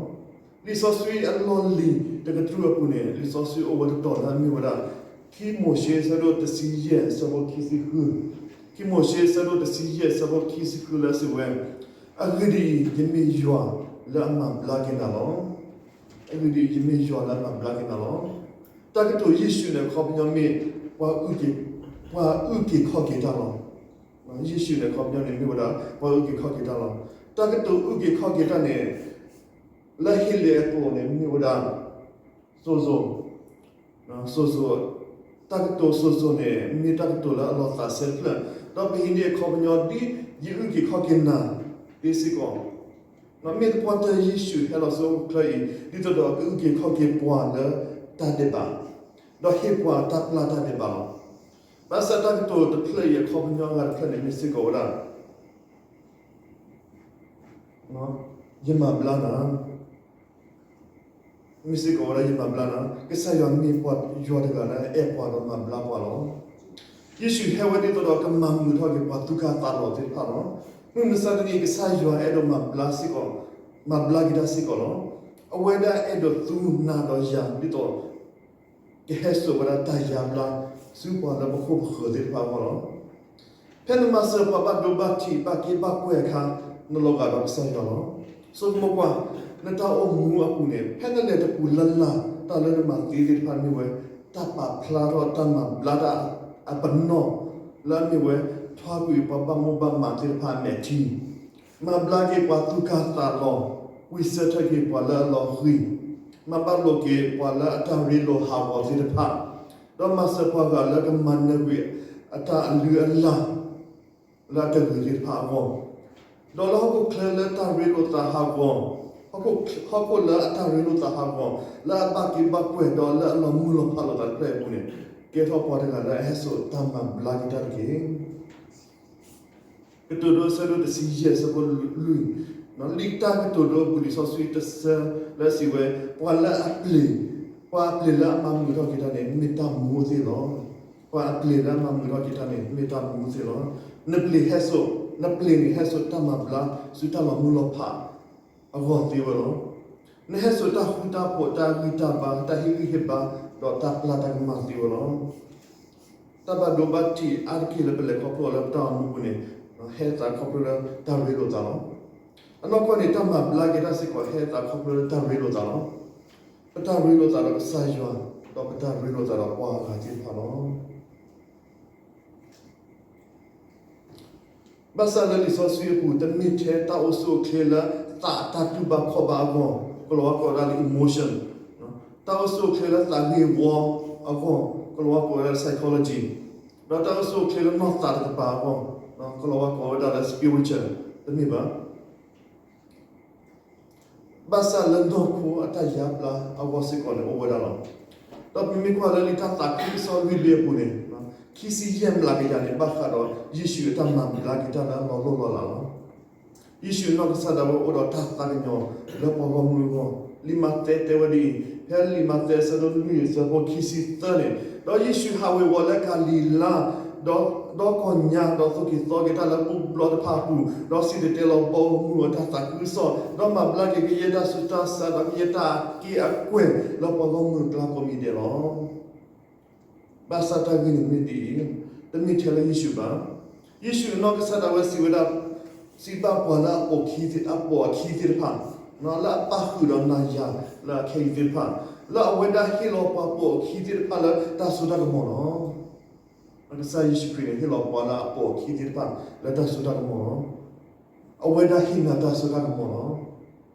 လံာ်စီဆှံအလီၢ်လံၤတကတြူၢ်အပူၤန့ၣ် လံာ်စီဆှံအိၣ်ဝဲတတီၤလၢအမ့ၢ်ဝဲဒၣ် ခံမိၤၡ့အဆၢဒိၣ်တဆံယဲၢ်အဆၢဖိခံဆံဃု, ခံမိၤၡ့အဆၢဒိၣ်တဆံယဲၢ်အဆၢဖိခံဆံဃုလၢအစံးဝဲ, အဂ့ၢ်ဒ်အံၤ, ယမ့ၢ်ယွၤလၢအမၤဘျါက့ၤနၤလီၤ. အဂ့ၢ်ဒ်အံၤ, ယမ့ၢ်ယွၤလၢအမၤဘျါက့ၤနၤလီၤ. တၢ်ကတိၤယ့ၣ်ၡူးန့ၣ် အခီပညီမ့ၢ် ပှၤအုၣ်က့ၤ, ပှၤအုၣ်က့ၤခီၣ်က့ၤတၢ်လီၤ. ယ့ၣ်ၡူးန့ၣ် အခီပညီန့ၣ် မ့ၢ်ဝဲဒၣ် ပှၤအုၣ်က့ၤခီၣ်က့ၤတၢ်လီၤ. တၢ်ကတိၤအုၣ်က့ၤခီၣ်က့ၤတၢ်န့ၣ် လၢဟ့လ့ၣ်အကျိာ်န့ၣ် မ့ၢ်ဝဲဒၣ် sozo, sozo, တၢ်ကတိၤ sozo န့ၣ် မ့ၢ်တၢ်ကတိၤလၢအလီၤသးစဲတဖျၢၣ်, ဒီးပဟံးန့ၢ်အခီပညီဒ် ယအုၣ်က့ၤခီၣ်က့ၤနၤ သ့စ့ၢ်ကီး, မ့ၢ်သပှၢ်တၢၢ်ယ့ၣ်ၡူးဟဲလီၤဆူဟီၣ်ခိၣ်ချၢအံၤ ဒ်သိးဒီးကအုၣ်က့ၤခီၣ်က့ၤပှၤလၢတၢ်ဒဲးဘး, ဒီးဟ့ၣ်ပှၤတၢ်ပျၢ်တၢ်ဒဲးဘးလီၤ. ဘၣ်ဆၣ်တၢ်ကတိၤတဖျၢၣ်အံၤ အခီပညီအဂၤတဖျၢၣ်န့ၣ် မ့ၢ်စ့ၢ်ကီးဝဲဒၣ် ယမၤဘျါနၤ, မ့ၢ်စ့ၢ်ကီးဝဲဒၣ်ယမၤဘျါနၤ, ကစၢ်ယွၤမ့ၢ်ပှၤယွၤတဂၤလၢအအဲၣ်ပှၤဒီးမၤဘျါပှၤလီၤ. ယ့ၣ်ၡူးဟဲဝဲဒ်သိးဒီးကမၤမုာ်ထီၣ်က့ၤပှၤသူၣ်ကၢ်သးလီၤသ့ၣ်တဖၣ်လီၤ. မုၢ်မဆါတနံၤ ကစၢ်ယွၤအဲၣ်ဒိးမၤဘျါစ့ၢ်ကီး, မၤဘျါက့ၤတၢ်စ့ၢ်ကီးလီၤ. အဝဲဒၣ်အဲၣ်ဒိးသူနၤဒီးယၤ ဒ်သိး ကဟဲစိာ်ဝဲဒၣ်တၢ်ယါဘျါ ဆူပှၤလၢပခိၣ်ပဃၢၤသ့ၣ်တဖၣ်အဂီၢ်လီၤ. ဖဲနမၤစၢၤပှၤဘၣ်ဒိဘၣ်ထံး ဘၣ်က့ဘၣ်ကွဲအခါ နလီၤဂာ်ဒီးကစၢ်ယွၤလီၤ. ဆိကမိၣ်ကွၢ်, နတၢ်အိၣ်မူအပူၤန့ၣ် ဖဲနလဲၤတပူၤလၢ်လၢ် တၢ်လၢနမၤသ့သ့ၣ်တဖၣ်မ့ၢ်ဝဲ တၢ်ပာ်ဖျါထီၣ်တၢ်မၤဘျါတၢ်အပနီၣ် လၢအမ့ၢ်ဝဲ ထွါကွံာ်ပှၤဘၣ်မိၣ်ဘၣ်မးသ့ၣ်တဖၣ်အမဲာ်ထံ မၤဘျါက့ၤပှၤသူၣ်ကၢ်သးလီၤ, ဝံၢ်ဆၢထၢၣ်က့ၤပှၤလၢအလီၤဃံၤ, မၤဘၣ်လိာ်က့ၤပှၤလၢအတၢ်ရ့လိာ်ဟးဂီၤသ့ၣ်တဖၣ်, ဒီးမၤစၢၤပှၤဂၤလၢကမၤနၢၤကွံာ်အတၢ်အလုၢ်အလၢ် လၢအတဂ့ၤသ့ၣ်တဖၣ်အဂီၢ်, ဒီးလၢဟီၣ်ခိၣ်ချၢလၢတၢ်ရ့လိာ်သးဟးဂီၤ, ဟီၣ်ခိၣ်လၢအတၢ်ရ့လိာ်သးဟးဂီၤ, လၢအဘၣ်က့ဘၣ်ကွဲၤဒီးလၢအလီၤမုၢ်လီၤဖးလိာ်သးတဖျၢၣ်အံၤအပူၤန့ၣ်, ကဲထီၣ်ပှၤတဂၤလၢအဟဲစိာ်တၢ်မၤဘျါက့ၤတၢ်တက့ၢ်. ကတိၤဒိ အဆၢဒိၣ်တဆံယဲၢ် အဆၢဖိလွံၢ်, လံာ်တၢ်ကတိၤဒိ အပူၤ လံာ်စီဆှံတဆၢလၢအစံးဝဲ, ပှၤလၢအပျ့ၤ, ပှၤအပျ့ၤလၢအမၤမုာ်ထီၣ်က့ၤတၢ်န့ၣ် မ့ၢ်တၢ်မူသ့ၣ်လီၤ. ပှၤအပျ့ၤလၢအမၤမုာ်ထီၣ်က့ၤတၢ်န့ၣ် မ့ၢ်တၢ်မူသ့ၣ်လီၤ. နပျ့ၤဟဲစိာ်, နပျ့ၤန့ၣ်ဟဲစိာ်တၢ်မၤဘျါ ဆူတၢ်လီၤမုၢ်လီၤဖးအဂီၢ်သ့ဝဲလီၤ. နဟဲစိာ်တၢ်ဃူတၢ်ဖိး တၢ်ဂံၢ်တၢ်ဘါ တၢ်ဟ့ၣ်ဂံၢ်ဟ့ၣ်ဘါ ဒီးတၢ်ပျၢ်တၢ်ကမၣ်သ့ဝဲလီၤ. တၢ်ဘၣ်ဒိဘၣ်ထံးအါတက့ၢ်လၢပလဲၤခီဖျိလၢပတၢ်အိၣ်မူပူၤန့ၣ်, ဟဲသးခီဖျိလၢတၢ်ရ့လိာ်သးလီၤ. အနီၢ်ကီၢ်န့ၣ် တၢ်မၤဘျါက့ၤတၢ်စ့ၢ်ကီး ဟဲသးခီဖျိလၢတၢ်ရ့လိာ်သးလီၤ. ပတၢ်ရ့လိာ်သးဒီးကစၢ်ယွၤ, ဒီးပတၢ်ရ့လိာ်သးဒီးပှၤအဂၤသ့ၣ်တဖၣ်လီၤ. ဘၣ်ဆၣ်လၢလံာ်စီဆှံအပူၤ တမ့ၢ်ထဲတၢ်အိၣ်ဆူၣ်အိၣ်ချ့လၢသးအတၢ်တူၢ်ဘၣ်ခီၣ်ဘၣ်အဂီၢ်, ကလီၤဝါကိးဝဲဒၣ်လၢ emotion, တၢ်အိၣ်ဆူၣ်အိၣ်ချ့လၢသးဂ့ၢ်ဝီအဂီၢ်, ကလီၤဝါကိးဝဲဒၣ်လၢ psychology, ဒီးတၢ်အိၣ်ဆူၣ်အိၣ်ချ့လၢနီၢ်သးတကပၤအဂီၢ်, ကလီၤဝါကိးဝဲဒၣ်လၢ spiritual, တမ့ၢ်ဘၣ်. ဘၣ်ဆၣ်လၢနီၢ်ခိအတၢ်ယါဘျါအဂီၢ်စ့ၢ်ကီးန့ၣ် အိၣ်ဝဲဒၣ်လီၤ. ဒီးပမ့ၢ်ကွၢ်လၢလံာ်တၢ်သးခုကစီၣ်လွံၢ်လံအပူၤန့ၣ်, ခံဆံယဲၢ်မျးကယၤန့ၣ် ဘၣ်ဃးဒီးယ့ၣ်ၡူးအတၢ်မၤဘျါက့ၤတၢ်လၢအလီၤလိၢ်လီၤလးလီၤ. ယ့ၣ်ၡူးနီၢ်ကစၢ်ဒၣ်ဝဲအိၣ်ဒီးတၢ်သးကညီၤလၢပှၤဂီၢ်မုၢ်အဂီၢ်, လံာ်မးသဲတဲဝဲဒ်အံၤ, ဖဲလံာ်မးသဲအဆၢဒိၣ်လွံၢ်အဆၢဖိခံဆံသၢန့ၣ်, ဒီးယ့ၣ်ၡူးဟးဝ့ၤဝီၤလၢကၤလံၤလါ ဒီး ဒီကီၢ်ညါ ဒီးသူၣ်က့ၤသီက့ၤတၢ်လၢဘူၣ်ဘျီတဖၣ်အပူၤ, ဒီးစံၣ်တဲၤတဲလီၤပှၤဂီၢ်မုၢ်အတၢ်သးခုကစီၣ်, ဒီးမၤဘျါက့ၤကယဲၢ်တၢ်ဆူးတၢ်ဆါ ဒီးကယဲၢ်တၢ်အက့ၢ်အကွဲၢ်လၢပှၤဂီၢ်မုၢ်အကျါကိးမံၤဒဲးလီၤ. ဘၣ်ဆၣ်တၢ်ဂ့ၢ်န့ၣ်မ့ၢ်ဒ်အံၤ, တမ့ၢ်ထဲလၢယ့ၣ်ၡူးဘၣ်. ယ့ၣ်ၡူးအနီၢ်ကစၢ်ဒၣ်ဝဲစံးဝဲဒၣ်, စံးဘၣ်ပှၤလၢအပိာ်ခံသ့ၣ်, အပိာ်အခံသ့ၣ်တဖၣ်, လၢအပၣ်ဃုာ်ဒီးနၤယၤလၢအခဲအံၤသ့ၣ်တဖၣ်, လၢအဝဲဒၣ်ဟ့ၣ်လီၤပှၤပိာ်အခံသ့ၣ်တဖၣ်လၢတၢ်စိတၢ်ကမီၤလီၤ. ကစၢ်ယ့ၣ်ၡူးခရံာ်န့ၣ် ဟ့ၣ်လီၤပှၤလၢအပိာ်အခံသ့ၣ်တဖၣ်လၢတၢ်စိတၢ်ကမီၤလီၤ. အဝဲဒၣ်ဟ့ၣ်နၤတၢ်စိတၢ်ကမီၤ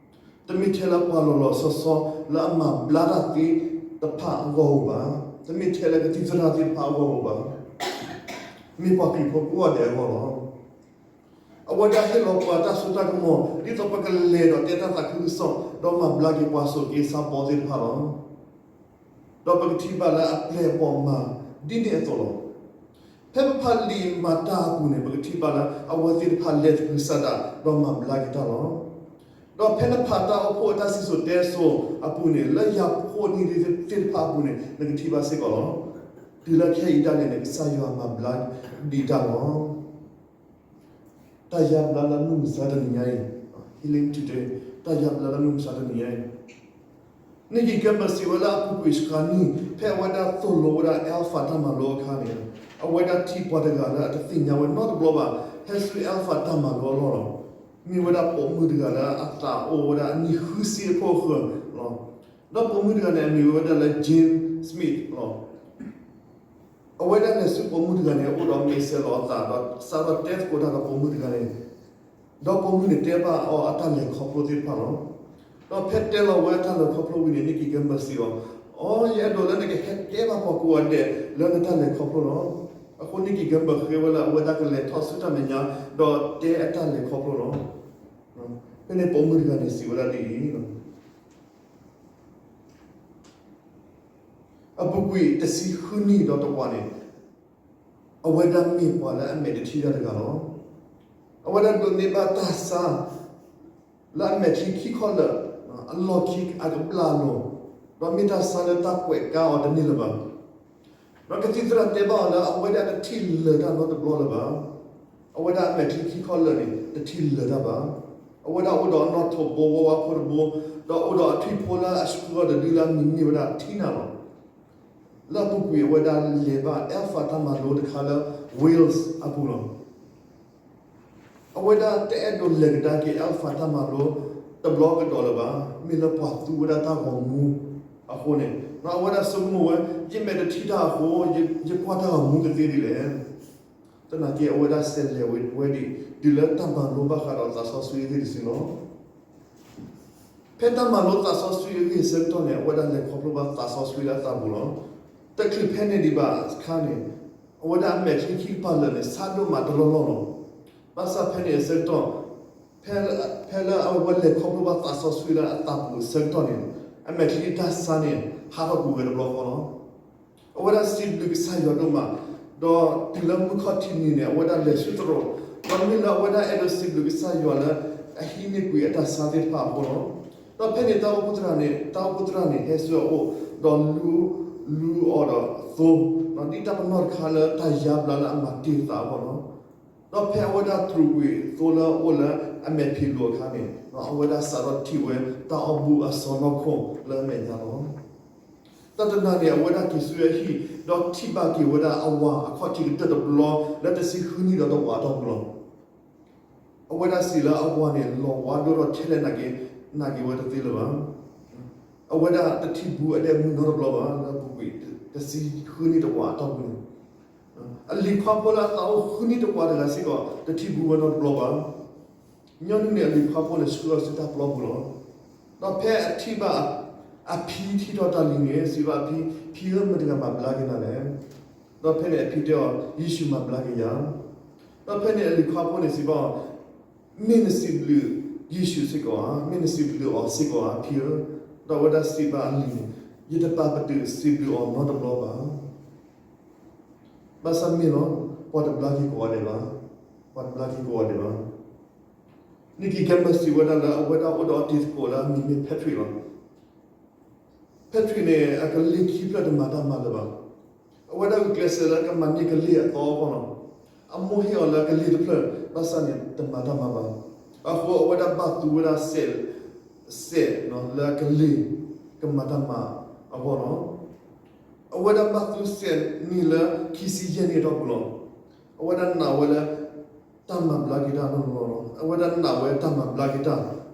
လီၤ. တမ့ၢ်ထဲလၢပှၤလီၤလီၤဆီဆီလၢအမၤဘျါတၢ်သ့တဖၣ်အဂီၢ်ဧိၤဘၣ်, တမ့ၢ်ထဲလၢကသံၣ်သရၣ်သ့ၣ်တဖၣ်အဂီၢ်ဧိၤဘၣ်, မ့ၢ်ပှၤခရံာ်ဖိကိးဂၤဒဲးအဂီၢ်လီၤ. အဝဲဒၣ်ဟ့ၣ်လီၤပှၤတၢ်စိတၢ်ကမီၤ ဒ်သိးပကလဲၤဒီးတဲတၢ်သးခုကစီၣ် ဒီးမၤဘျါက့ၤပှၤစိာ်က့ၤဆါဘီသ့ၣ်တဖၣ်လီၤ. ဒီးပကထံၣ်ဘၣ်လၢအပျဲၢ်အဘီၣ်မၤဒ်န့ၣ်အသိးလီၤ. ဖဲပဖးလံာ်မၤတၢ်အပူၤန့ၣ် ပကထံၣ်ဘၣ်လၢအဝဲသ့ၣ်တဖၣ်လဲၤသကုၤဆးဒး ဒီးမၤဘျါက့ၤတၢ်လီၤ. ဒီးဖဲနဖးတၢ်အိၣ်ဖှိၣ်အတၢ်စံၣ်စိၤတဲစိၤအပူၤန့ၣ် လၢယၤဖိနံၤသ့ၣ်တဖၣ်အပူၤန့ၣ် နကထံၣ်ဘၣ်စ့ၢ်ကီးလီၤ. တုၤလၢခဲအံၤဒၣ်လဲာ်န့ၣ် ကစၢ်ယွၤမၤဘျါဒံးတၢ်လီၤ. တၢ်ယါဘျါလၢမုၢ်မဆါတနံၤညါအံၤ, Healing Today, တၢ်ယါဘျါလၢမုၢ်မဆါတနံၤညါအံၤ, နက့ၤကဲဘၢစံးဝဲလၢအပူၤကွံာ်စှၤနံၣ် ဖဲအဝဲဒၣ်သိၣ်လိဝဲဒၣ် Alpha တၢ်မၤလိအခါန့ၣ်, အဝဲဒၣ်ထံၣ်ပှၤတဂၤလၢအတသ့ၣ်ညါဝဲနီတဘျီဘၣ် ဟဲဆူ Alpha တၢ်မၤလိအလီၢ်လီၤ. မ့ၢ်ဝဲဒၣ်ပိာ်မုၣ်တဂၤလၢအသးအိၣ်ဝဲဒၣ်အနံၣ်ဃုဆံအခိၣ်အဃၢၤလီၤ. ဒီးပိာ်မုၣ်တဂၤန့ၣ် အမံၤဝဲဒၣ်လၢ Jane Smith လီၤ. အဝဲဒၣ်လဲၤဆူပိာ်မုၣ်တဂၤန့ၣ် အိၣ်ဒီးမ့ၤစဲၤလီၤအသး ဒီးစးထီၣ်တဲသကိးတၢ်ဒီးပိာ်မုၣ်တဂၤန့ၣ်, ဒီးပိာ်မုၣ်န့ၣ်တဲဘၣ်အီၤအတၢ်လဲၤခီဖျိသ့ၣ်တဖၣ်လီၤ. ဒီးဖဲတဲလီၤဝဲအတၢ်လဲၤခီဖျိဝံၤန့ၣ် နက့ၤကဲဘၢစံးအီၤ, အိ ယအဲၣ်ဒိးလၢနကဟဲတဲဘၣ်ပှၤကိးဂၤဒဲးလၢနတၢ်လဲၤခီဖျိလီၤ. အဃိနက့ၤကဲဘၢဃ့ဝဲလၢအဝဲဒၣ်ကလဲၤထီၣ်ဆူတၢ်မဲာ်ညါ ဒီးတဲအတၢ်လဲၤခီဖျိလီၤ. ဖဲန့ၣ်ပိာ်မုၣ်တဂၤန့ၣ်စံးဝဲဒၣ်ဒ်အံၤ, အပူၤကွံာ်တဆံဃုနံၣ်ဒီးတဝးန့ၣ်, အဝဲဒၣ်မ့ၢ်ပှၤလၢအမဲာ်တထံၣ်တၢ်တဂၤလီၤ. အဝဲဒၣ်ဒိးန့ၢ်ဘၣ်တၢ်ဆါ လၢအမဲာ်ချံခံခီလၢာ်, အလီၢ်ခံအကဘျၣ်အလိၤ, ဒီးမ့ၢ်တၢ်ဆါလၢတၢ်ကွဲးကါအီၤတန့ၢ်လၢၤဘၣ်. ဒီးကသံၣ်သရၣ်တဲဘၣ်အီၤလၢအဝဲဒၣ်တထံၣ်လၢာ်တၢ်နီတဘျီလၢၤဘၣ်. အဝဲဒၣ်အမဲာ်ချံခံခီလၢာ်န့ၣ် တထံၣ်လၢာ်တၢ်ဘၣ်. အဝဲဒၣ်အိၣ်ဒီးအနီၣ်ထိးဘိဝါဝါဖိတဘိ, ဒီးအိၣ်ဒီးအထွံၣ်ဖိလၢအဆှၢအီၤတဒုလၢအမံၤမ့ၢ်ဝဲဒၣ်ထံနၤလီၤ. လၢအပူၤကွံာ်အဝဲဒၣ်လဲၤဘၣ် Alpha တၢ်မၤလိတခါလၢ Wales အပူၤလီၤ. အဝဲဒၣ်တအဲၣ်ဒိးလဲၤကဒါက့ၤ Alpha တၢ်မၤလိတဘျီကဒီးလၢၤဘၣ်, မ့ၢ်လၢပှၤသူဝဲဒၣ်တၢ်ဂီၤမူအဃိန့ၣ်, အဝဲဒၣ်ဆိကမိၣ်ဝဲ, ယမဲာ်တထံၣ်တၢ်အဃိ, ယကွၢ်တၢ်ဂီၤမူကသ့ဒ်လဲၣ်. သနာ်က့အဝဲဒၣ်ဆဲးလဲၤဝဲဒၣ် တုၤလၢတၢ်မၤလိဘၣ်ဃးဒီးသးစီဆှံအဂ့ၢ်တစုလီၤ. ဖဲတၢ်မၤလိသးစီဆှံအဂ့ၢ်အဆၢကတီၢ်န့ၣ် အဝဲဒၣ်လဲၤခီဖျိဘၣ်သးစီဆှံလၢအသးပူၤလီၤ. တချုးဖဲန့ၣ်ဒံးဘၣ်အခါန့ၣ်, အဝဲဒၣ်အမဲာ်ချံခံကပၤလၢာ်န့ၣ် ဆါဒိၣ်မးတလီၢ်လီၢ်လီၤ. ဘၣ်ဆၣ်ဖဲန့ၣ်အဆၢကတီၢ်, ဖဲ, ဖဲလၢအဝဲလဲၤခီဖျိဘၣ်သးစီဆှံလၢအသးပူၤအဆၢကတီၢ်န့ၣ်, အမဲာ်ချံအတၢ်ဆါန့ၣ် ဟးထီၣ်ကွံာ်ဝဲတဘျီဃီလီၤ. အဝဲဒၣ်စံးဘျုးကစၢ်ယွၤဒိၣ်မး, ဒီးတုၤလၢမုၢ်ခီၣ်ထံးနံၤန့ၣ် အဝဲဒၣ်လဲၤဆူသရိာ်, ဒီးမ့ၢ်လၢအဝဲဒၣ်အဲၣ်ဒိးစံးဘျုးကစၢ်ယွၤလၢ အဟံးန့ၢ်ကွံာ်အတၢ်ဆါသ့ၣ်တဖၣ်အဃိလီၤ. ဒီးဖဲန့ၣ်တၢ်အိၣ်ဖှိၣ်သရၣ်န့ၣ်, တၢ်အိၣ်ဖှိၣ်သရၣ်န့ၣ် ဟဲဆူအအိၣ်, ဒီးလူ, လူအီၤဒီးသိ, ဒ်တၢ်ပနီၣ်တခါလၢတၢ်ယါဘျါလၢအမၤတ့ၢ်အသးအဂီၢ်လီၤ. ဒီးဖဲအဝဲဒၣ်တြူာ်ကွံာ်သိလၢအအိၣ်လၢအမဲာ်ဖံးလိာ်အခါန့ၣ်, အဝဲဒၣ်စးထီၣ်ထံၣ်ဝဲတၢ်အီၣ်ဘူၣ်အစီနီၢ်ခိၣ်လၢအမဲာ်ညါလီၤ. တၢ်တနၤန့ၣ် အဝဲဒၣ်က့ၤဆူအဟံၣ်, ဒီးထံၣ်ဘၣ်က့ၤဝဲဒၣ်အဝၤအခီၣ်ထံးကတၢၢ်တဘျီ လၢတဆံဃုနံၣ်ဒီးတဝးအတီၢ်ပူၤလီၤ. အဝဲဒၣ်စံးလၢအဝၤန့ၣ် လီၤဝါဒိၣ်ထီၣ်ထဲလဲၣ်နာ်က့, နာ်က့ၤဝဲတသ့လၢၤဘၣ်. အဝဲဒၣ်တထံၣ်ဘူၣ်အဒဲမုၢ်နီတဘျီဘၣ် လၢအပူၤကွံာ်တဆံဃုနံၣ်တဝးအတီၢ်ပူၤန့ၣ်, အလံၤခွါဖိလၢအသးအိၣ်ဃုနံၣ်တဝးတဂၤစ့ၢ်ကီး တထံၣ်ဘူၣ်ဝဲနီတဘျီဘၣ်. ညီနုၢ်န့ၣ် အလံၤခွါဖိန့ၣ် ဆှၢအီၤဆူတၢ်ပျီပူၤလီၤ. ဒီးဖဲအထံၣ်ဘၣ်အ, အဖံထံၣ်ထီၣ်တၢ်လံန့ၣ် စံးဘၣ်အဖံ, ဖံဧၢ, မတၤတဂၤမၤဘျါက့ၤနၤလဲၣ်. ဒီးဖဲန့ၣ်အဖံတဲအီၤ, ယ့ၣ်ၡူးမၤဘျါက့ၤယၤ. ဒီးဖဲန့ၣ်အလံၤခွါဖိန့ၣ်စံးဘၣ်အီၤ, မ့ၢ်နစံးဘျုးယ့ၣ်ၡူးစ့ၢ်ကီးဧါ, မ့ၢ်နစံးဘျုးအီၤစ့ၢ်ကီးဧါ ဖံဧၢ. ဒီးအဝဲဒၣ်စံးဘၣ်အလံၤန့ၣ်, ယတပာ်ပတုာ်စံးဘျုးအီၤနီတဘျီဘၣ်. ဘၣ်ဆၣ်မ့ၢ်လီၤ, ပှၤတဘျါက့ၤကိးဂၤဒဲးဘၣ်, ပှၤတဘျါက့ၤကိးဂၤဒဲးဘၣ်. Nicky Gamble စံးဝဲဒၣ်လၢအဝဲဒၣ်အိၣ်ဒီးအတံၤသကိးလၢအမံၤမ့ၢ် Patrick လီၤ. Patrick န့ၣ် အကလ့ၢ်ခံဖျၢၣ်တမၤတၢ်မၤလၢၤဘၣ်. အဝဲဒၣ်ဂုာ်ကျဲးစၢးလၢကမၤန့ၢ်ကလ့ၢ်အသီအဂီၢ်လီၤ. အမိၢ်ဟ့ၣ်အီၤလၢကလ့ၢ်တဖျၢၣ် ဘၣ်ဆၣ်န့ၣ် တမၤတၢ်မၤဘၣ်. အဃိအဝဲဒၣ်ဘၣ်သူဝဲဒၣ်စဲး, စဲးလၢကလ့ၢ်ကမၤတၢ်မၤအဂီၢ်လီၤ. အဝဲဒၣ်ဘၣ်သူစဲးန့ၣ်လၢခံဆံယဲၢ်နံၣ်အတီၢ်ပူၤလီၤ. အဝဲဒၣ်နာ်ဝဲလၢ တၢ်မၤဘျါက့ၤတၢ်နီၢ်နီၢ်လီၤ. အဝဲဒၣ်နာ်ဝဲတၢ်မၤဘျါက့ၤတၢ်,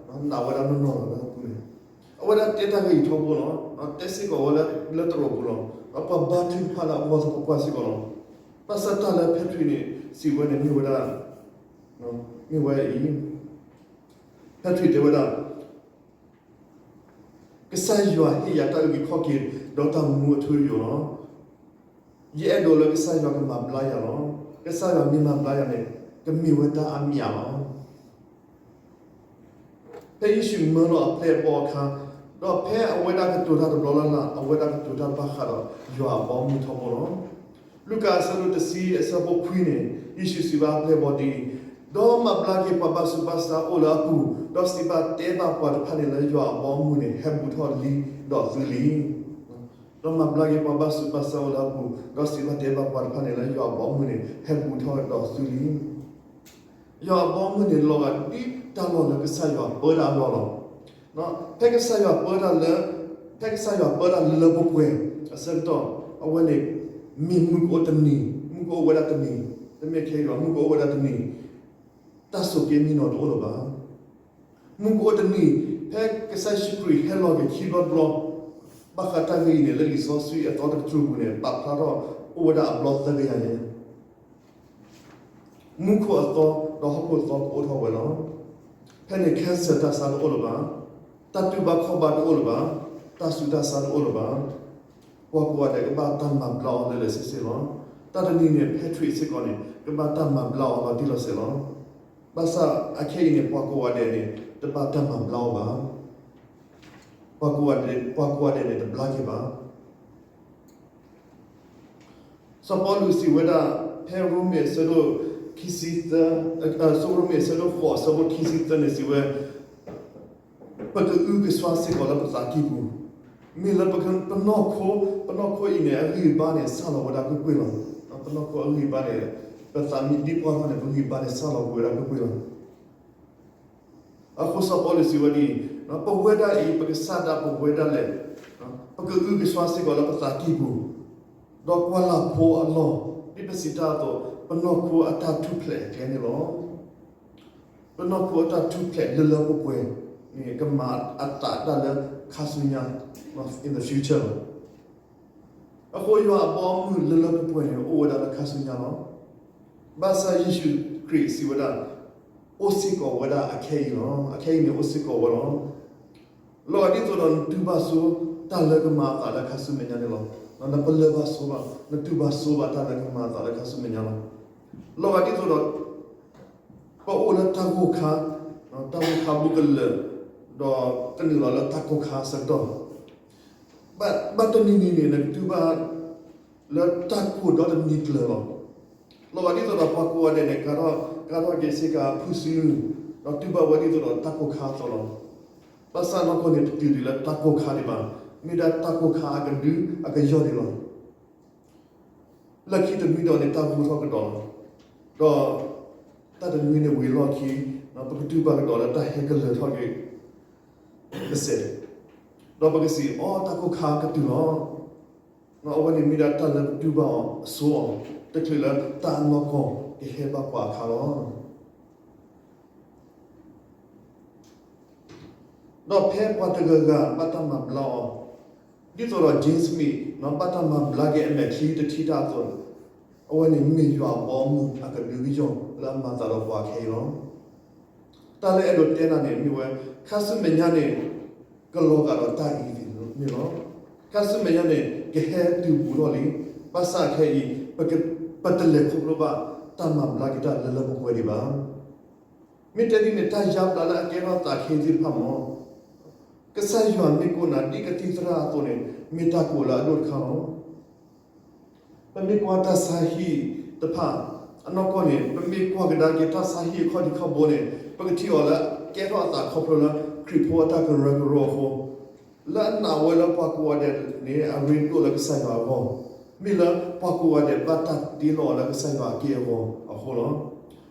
နာ်ဝဲဒၣ်နီၢ်နီၢ်လီၤလၢအပူၤန့ၣ်, အဝဲဒၣ်တဲတၢ်ဂ့ၢ်အံၤထီဘိလီၤ. တဲစ့ၢ်ကီးဝဲလၢသရိာ်ပူၤလီၤ. ဒီးပှၤဘါထုကဖၣ်လၢအဂီၢ်သပှၢ်ပှၢ်စ့ၢ်ကီးလီၤ. ဘၣ်ဆၣ်တၢ်လၢ Patrick န့ၣ် စံးဝဲန့ၣ်မ့ၢ်ဝဲဒၣ်, မ့ၢ်ဝဲအံၤ, Patrick တဲဝဲဒၣ် ကစၢ်ယွၤဟ့ၣ်ယၤတၢ်အုၣ်က့ၤခီၣ်က့ၤ ဒီးတၢ်မူအထူအယိာ်လီၤ. ယအဲၣ်ဒိးလၢကစၢ်ယွၤကမၤဘျါယၤလီၤ. ကစၢ်ယွၤမ့ၢ်မၤဘျါယၤန့ၣ် ကမ့ၢ်ဝဲတၢ်အမျးလီၤ. ဖဲယ့ၣ်ၡူးမၢလီၤအပျဲၢ်အဘီၣ်အခါ, ဒီးဖဲအဝဲဒၣ်ကတိၤတၢ်တဘျီလၢ်လၢ် အဝဲဒၣ်ကတိၤတၢ်ဘၣ်ဃးဒီးယွၤအဘီအမုၢ်ထီဘိလီၤ. လူၤကၣ်အဆၢဒိၣ်တဆံအဆၢဖိခွံန့ၣ် ယ့ၣ်ၡူးစံးဘၣ်အပျဲၢ်အဘီၣ်ဒ်အံၤ, ဒီးမၤဘျါက့ၤပှၤဘၣ်ဆူးဘၣ်ဆါအိၣ်လၢအပူၤ, ဒီးစံးဘၣ်တဲဘၣ်ပှၤတဖၣ်န့ၣ်လၢယွၤအဘီအမုၢ်န့ၣ် ဟဲဘူးထီၣ်လံဒီးသုလံ. ဒီးမၤဘျါက့ၤပှၤဘၣ်ဆူးဘၣ်ဆါအိၣ်လၢအပူၤ, ဒီးစံးဘၣ်တဲဘၣ်ပှၤတဖၣ်န့ၣ်လၢယွၤအဘီအမုၢ်န့ၣ် ဟဲဘူးထီၣ်ဒီးသုလံ. ယွၤအဘီအမုၢ်န့ၣ် လီၤဂာ်ဒ်တၢ်လီၢ်လၢကစၢ်ယွၤပၢတၢ်အလီၢ်လီၤ. ဖဲကစၢ်ယွၤပၢတၢ်လၢ, ဖဲကစၢ်ယွၤပၢတၢ်လၢပှဲၤပှဲၤအဆၢကတီၢ်, အဝဲန့ၣ် မ့ၢ်မုၢ်ကအိၣ်တနံၤ, မုၢ်ကအိၣ်ဝဲဒၣ်တနံၤ, တမ့ၢ်ခဲအံၤဘၣ်, မုၢ်ကအိၣ်ဝဲဒၣ်တနံၤ, တၢ်ဆိးက့မံနီၤတအိၣ်လၢၤဘၣ်. မုၢ်ကအိၣ်တနံၤ, ဖဲကစၢ်ယ့ၣ်ၡူးခရံာ်ဟဲလီၤက့ၤခံဘျီတဘျီ, ဘၣ်ဃးတၢ်ဂ့ၢ်အံၤန့ၣ် လၢလံာ်စီဆှံအသီတကတြူၢ်ပူၤန့ၣ် ပာ်ဖျါထီၣ်အိၣ်ဝဲဒၣ်အဘျီသၢကယၤယဲၢ် မူခိၣ်အသီ ဒီးဟီၣ်ခိၣ်အသီကအိၣ်ထီၣ်ဝဲလီၤ. ဖဲန့ၣ် cancer တၢ်ဆါတအိၣ်လၢၤဘၣ်, တၢ်တူၢ်ဘၣ်ခီၣ်ဘၣ်တအိၣ်လၢၤဘၣ်, တၢ်ဆူးတၢ်ဆါတအိၣ်လၢၤဘၣ်. ပှၤကိးဂၤဒဲးကဘၣ်တၢ်မၤဘျါအီၤလၢာ်လၢာ်ဆ့ဆ့လီၤ. တၢ်တနံၤန့ၣ် Patrick စ့ၢ်ကီးန့ၣ် ကဘၣ်တၢ်မၤဘျါအီၤလီၤတံၢ်လီၤဆဲးလီၤ. ဘၣ်ဆၣ်အခဲအံၤန့ၣ် ပှၤကိးဂၤဒဲးန့ၣ် တဘၣ်တၢ်မၤဘျါအီၤဘၣ်. ပှၤကိးဂၤဒဲး, ပှၤကိးဂၤဒဲးန့ၣ် တဘျါက့ၤဘၣ်. စီၤပီလူးစံးဝဲဒၣ် ဖဲရိမ့ၤအဆၢဒိၣ်ခံဆံသၢ, ရိမ့ၤအဆၢဒိၣ်ဃိး အဆၢဖိခံဆံသၢန့ၣ်စံးဝဲ, ပကအုကစွါစ့ၢ်ကီးလၢပသးကံၢ်ပူၤ, မ့ၢ်လၢပနီၢ်ခိ, ပနီၢ်ခိအံၤန့ၣ် အဂံၢ်အဘါန့ၣ် စၢ်လီၤဝဲဒၣ်ကွ့ၢ်ကွ့ၢ်လီၤ. ပနီၢ်ခိအဂံၢ်အဘါန့ၣ်, ပသးမ့ၢ်ဒံကွၢ်ထီၣ်န့ၣ် ပဂံၢ်ဘါန့ၣ် စၢ်လီၤဝဲဒၣ်ကွ့ၢ်ကွ့ၢ်လီၤ. အဃိစီၤပီလူးစံးဝဲဒ်အံၤ, ပဝဲဒၣ်အံၤ ပကစၢ်ဒၣ်ပဝဲဒၣ်လဲာ်, ပကအုကစွါစ့ၢ်ကီးလၢပသးကံၢ်ပူၤ, ဒီးကွၢ်လၢ်ဖိအလီၢ်, ဒ်ပစံးတၢ်အသိး, ပနီၢ်ခိအတၢ်ထူၣ်ဖျဲးအကျဲန့ၣ်လီၤ. ပနီၢ်ခိအတၢ်ထူၣ်ဖျဲးလၢလၢပှဲၤပှဲၤန့ၣ် ကမၤအသးဒၣ်လၢခါဆူညါ, in the future လီၤ. အဃိယွၤအဘီအမုၢ်လၢလၢပှဲၤပှဲၤန့ၣ် အိၣ်ဝဲဒၣ်လၢခါဆူညါလီၤ. ဘၣ်ဆၣ်ယ့ၣ်ၡူးခရံာ်စံးဝဲဒၣ်, အိၣ်စ့ၢ်ကီးဝဲဒၣ်အခဲအံၤလီၤ. အခဲအံၤန့ၣ်အိၣ်စ့ၢ်ကီးဝဲလီၤ. လီၤဂာ်ဒ်သိးဒီးနတူၢ်ဘၣ်ဆိတၢ်လၢကမၤအသးလၢခါဆူမဲာ်ညါန့ၣ်လီၤ. နပလၢၢ်ဘၣ်ဆိဘၣ်, နတူၢ်ဘၣ်ဆိဘၣ်တၢ်လၢကမၤအသးလၢခါဆူမဲာ်ညါလီၤ. လီၤဂာ်ဒ်သိးဒီး ပအိၣ်လၢတၢ်ဂိၢ်ခါ, တၢ်ဂိၢ်ခါဘူးကလၢာ်, ဒီးကနုာ်လီၤလၢတၢ်ကိၢ်ခါအဆၢကတီၢ်, ဘၣ်တနံၤနံၤန့ၣ် နကတူၢ်ဘၣ်လၢတၢ်ကိၢ်ဒီတနံၤကျၢၤလီၤ. လီၤဂာ်ဒ်သိးဒီးပှၤကိးဂၤဒဲးန့ၣ် ကါထီၣ်က့ၤစ့ၢ်ကီးဖုၣ်စုနုာ်, ဒီးတူၢ်ဘၣ်ဝဲဒ်သိးဒီးတၢ်ကိၢ်ခါအသိးလီၤ. ဘၣ်ဆၣ်နီၢ်ကီၢ်န့ၣ်တတုၤဒံးလၢတၢ်ကိၢ်ခါဒံးဘၣ်, မ့ၢ်ဒၣ်တၢ်ကိၢ်ခါအကဒုအကယီၢ်န့ၣ်လီၤ. လၢခံတမံၤဒီးန့ၣ် တၢ်ဂိၢ်ထီၣ်ကဒီးလီၤ. ဒီးတၢ်တနွံန့ၣ်ဝံၤအလီၢ်ခံ, ပကတူၢ်ဘၣ်ကဒီးလၢတၢ်ဟဲကလၢၤထီၣ်က့ၤကစဲး, ဒီးပကစံးအီၤ တၢ်ကိၢ်ခါကတုၤလီၤ. အဝဲန့ၣ်မ့ၢ်ဒၣ်တၢ်လၢပတူၢ်ဘၣ်အီၤအဆိအီၤ, တချုးလၢတၢ်အနီၢ်ကီၢ်ကဟဲဘၣ်ပှၤအခါလီၤ. ဒီးဖဲပှၤတဂၤဂၤဘၣ်တၢ်မၤဘျါအီၤ, ဒ်သိးဒီး Jane Smith ဘၣ်တၢ်မၤဘျါက့ၤအမဲာ်ချံတထံၣ်တၢ်အသိး, အဝဲန့ၣ်မ့ၢ်ယွၤအဘီအမုၢ်အကဒုကယီၢ်လၢအမၤသးဒီးပှၤခဲအံၤလီၤ. တၢ်လၢအဲၣ်ဒိးတဲနၤန့ၣ်မ့ၢ်ဝဲ, ခါဆူမဲာ်ညါန့ၣ် ကလီၤဂာ်ဒီးတၢ်အံၤန့ၣ်လီၤ. ခါဆူမဲာ်ညါန့ၣ် ကဟဲတုၤဘူးထီၣ်လံ. ဘၣ်ဆၣ်ခဲအံၤ ပတလဲၤခီဖျိဘၣ်တၢ်မၤဘျါက့ၤတၢ်လၢလၢပှဲၤပှဲၤဒံးဘၣ်. မ့ၢ်တဲဒ်န့ၣ် တၢ်ယါဘျါလၢအကဲထီၣ်သးခဲအံၤသ့ၣ်တဖၣ်မ့ၢ် ကစၢ်ယွၤမ့ၢ်ကိးနၤဒ်ကသံၣ်သရၣ်အသိးန့ၣ် မ့ၢ်တၢ်ကိးလၢအဒိၣ်တခါလီၤ. ပမ့ၢ်ကွၢ်တၢ်ဆါဟံၣ်တဖၣ်အနီၢ်ကီၢ်န့ၣ် ပမ့ၢ်ကွၢ်ကဒါက့ၤတၢ်ဆါဟံၣ်အခီၣ်ထံးခီၣ်ဘိန့ၣ် ပကထံၣ်အီၤလၢကဲထီၣ်အသးခီဖျိလၢခရံာ်ဖိအတၢ်ကရၢကရိအဃိ လၢအနာ်ဝဲလၢပှၤကိးဂၤဒဲးန့ၣ် အရ့ဒိၣ်လၢကစၢ်ယွၤအဂီၢ်, မ့ၢ်လၢပှၤကိးဂၤဒဲးဘၣ်တၢ်တ့လီၤအီၤလၢကစၢ်ယွၤအက့ၢ်အဂီၤအဃိလီၤ.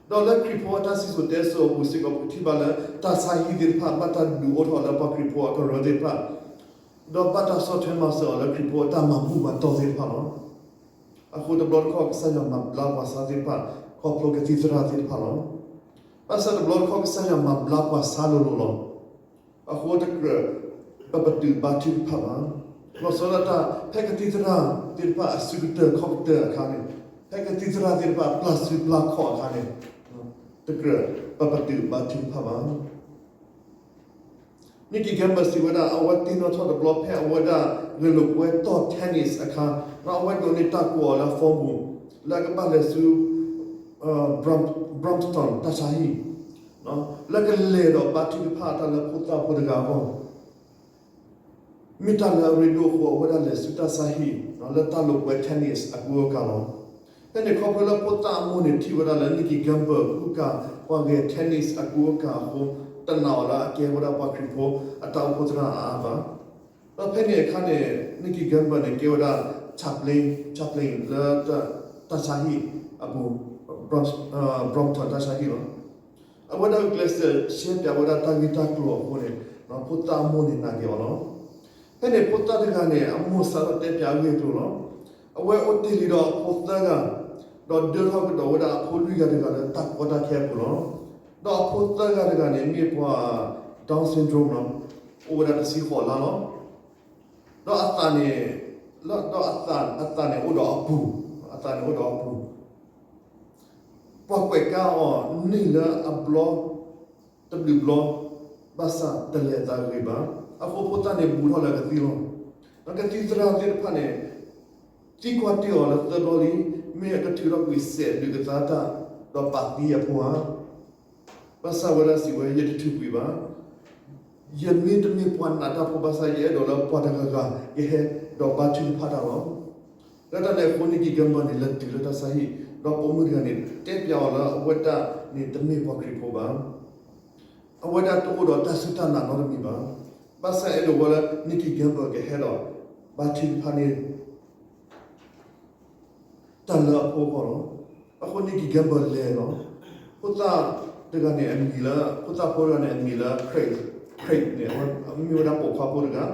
ဒီးလၢခရံာ်ဖိအတၢ်စံၣ်စိၤတဲစိၤအပူၤစ့ၢ်ကီး ပကထံၣ်ဘၣ်လၢတၢ်ဆါဟံၣ်သ့ၣ်တဖၣ် ဘၣ်တၢ်ဒုးအိၣ်ထီၣ်လၢပှၤခရံာ်ဖိအကရၢသ့ၣ်တဖၣ်, ဒီးဘၣ်တၢ်ဆီၣ်ထွဲမၤစၢၤအီၤလၢခရံာ်ဖိအတၢ်မၤဘူၣ်မၤတီၢ်သ့ၣ်တဖၣ်လီၤ. အဃိတဘျီတခီၣ် ကစၢ်ယွၤမၤဘျါပှၤဆါသ့ၣ်တဖၣ် ခီဖျိကသံၣ်သရၣ်သ့ၣ်တဖၣ်လီၤ. ဘၣ်ဆၣ်တဘျီတခီၣ် ကစၢ်ယွၤမၤဘျါပှၤဆါလိၤလိၤလီၤ. အဃိတကြၢး ပပတုာ်ဘါထုကဖၣ်ဘၣ်. လီၤဆီဒၣ်တၢ် ဖဲကသံၣ်သရၣ်သ့ၣ်တဖၣ်အစုကတၢၢ်ခီၣ်ကတၢၢ်အခါန့ၣ်, ဖဲကသံၣ်သရၣ်သ့ၣ်တဖၣ်ပျၢ်စုပျၢ်ခီၣ်အခါန့ၣ်, တကြၢး ပပတုာ်ဘါထုကဖၣ်ဘၣ်. နံၣ်ကံၣ်ကဲဘၢၣ်စံးဝဲဒၣ် အဝဲသ့ၣ်နီၣ်ထီၣ်တဘျီဖဲအဝဲဒၣ်ဂဲၤလိာ်ကွဲတီၢ် tennis အခါ, ဒီးအဝဲဒိးန့ၢ်တၢ်ကိးအီၤလၢ phone ပူၤ, လၢအကဘၣ်လဲၤဆူ Brom- Brompton တၢ်ဆါဟံၣ်, လၢကလဲၤဒီးဘါထုကဖၣ်တၢ်လၢဖိသၣ်ဖိတဂၤအဂီၢ် မ့ၢ်တၢ်လၢအရ့ဒိၣ်အဃိ အဝဲဒၣ်လဲၤဆူတၢ်ဆါဟံၣ် လၢတၢ်လိာ်ကွဲ tennis အကူအကၤလီၤ. ဖဲန့ၣ်ခီဖျိလၢဖိသၣ်အမိၢ်န့ၣ်ထံၣ်ဝဲဒၣ်လၢ နံၣ်ကံၣ်ကဲဘၢၣ် ကူကၤပှၤဂဲၤ tennis အကူအကၤအဃိ တနာ်အီၤလၢအကဲဝဲဒၣ်ပှၤခရံာ်ဖိအတၢ်အိၣ်ဖှိၣ်သရၣ်အါအါဘၣ်. ဒီးဖဲန့ၣ်အခါန့ၣ် နံၣ်ကံၣ်ကဲဘၢၣ်န့ၣ် ကဲဝဲဒၣ် chaplain, chaplain လၢ တၢ်ဆါဟံၣ်အပူၤ, Brompton တၢ်ဆါဟံၣ်လီၤ. အဝဲဒၣ်ဂုာ်ကျဲးစၢးရှဲပၠးဝဲဒၣ်တၢ်ဂ့ၢ်တၢ်ကျိၤအဃိန့ၣ် ဖိသၣ်အမိၢ်န့ၣ်နာ်က့ၤအီၤလီၤ. ဖဲန့ၣ်ဖိသၣ်တဂၤန့ၣ် အမိၢ်စးထီၣ်တဲပၠးအဂ့ၢ်အကျိၤလီၤ. အဝဲအိၣ်တ့ၢ်လံဒီးအဖိသၢဂၤ, ဒီးဒၢထီၣ်ကဒီးဝဲဒၣ်အဖိလွံၢ်ဂၤတဂၤလၢတၢ်ကီတၢ်ခဲအပူၤလီၤ. ဒီးအဖိသၢဂၤတဂၤန့ၣ်မ့ၢ်ပှၤ Down syndrome လီၤ. အိၣ်ဝဲဒၣ်တဆံဃိးလါလီၤ. ဒီးအသးန့ၣ်, ဒီးအသးန့ၣ်အိၣ်ဒီးအပူၤ, အသးန့ၣ်အိၣ်ဒီးအပူၤ ပှၤကွဲးကါအီၤန့ၢ်လၢအဘျီတဘျုးဘျီ, ဘၣ်ဆၣ်တလဲၤအသးဂ့ၤဘၣ်. အဃိဖိသၣ်န့ၣ်ဘူးထီၣ်လၢကသံလီၤ. ဒီးကသံၣ်သရၣ်သ့ၣ်တဖၣ်န့ၣ် သံကွၢ်တ့ၢ်အီၤလၢသၢဘျီလံ, မ့ၢ်အကထုးထီၣ်ကွံာ်စဲးဒုးကသါတၢ် ဒီးပာ်သံအဖိဧါ. ဘၣ်ဆၣ်ဝဲဒၣ်စံးဝဲ ယတထုးကွံာ်ဘၣ်. ယမ့ၢ်တမ့ၢ်ပှၤနာ်တၢ်ဖိဘၣ်ဆၣ် ယအဲၣ်ဒိးလၢပှၤတဂၤဂၤ ယဟဲဒီးဘါထုကဖၣ်တၢ်လီၤ. လၢတၢ်န့ၣ်အဃိ နံၣ်ကံၣ်ကဲဘၢၣ်န့ၣ် လဲၤတုၤလၢတၢ်ဆါဟံၣ် ဒီးပိာ်မုၣ်တဂၤန့ၣ် တဲပျးအီၤလၢအဝဲဒၣ်န့ၣ်တမ့ၢ်ပှၤခရံာ်ဖိဘၣ်. အဝဲဒၣ်တအိၣ်ဒီးတၢ်စူၢ်တၢ်နာ်နီတမံၤဘၣ်. ဘၣ်ဆၣ်အဲၣ်ဒိးဝဲလၢ Nicky Gamble ကဟဲဒီး ဘါထုကဖၣ်န့ၣ် တၢ်လၢအဖိအဂီၢ်လီၤ. အဃိ Nicky Gamble လဲၤလီၤ. ဖိသၣ်တဂၤန့ၣ်အမံၤလၢ ဖိသၣ်ဖိတဂၤန့ၣ်အမံၤလၢ Craig, Craig န့ၣ် မ့ၢ်ဝဲဒၣ်ပိာ်ခွါဖိတဂၤ.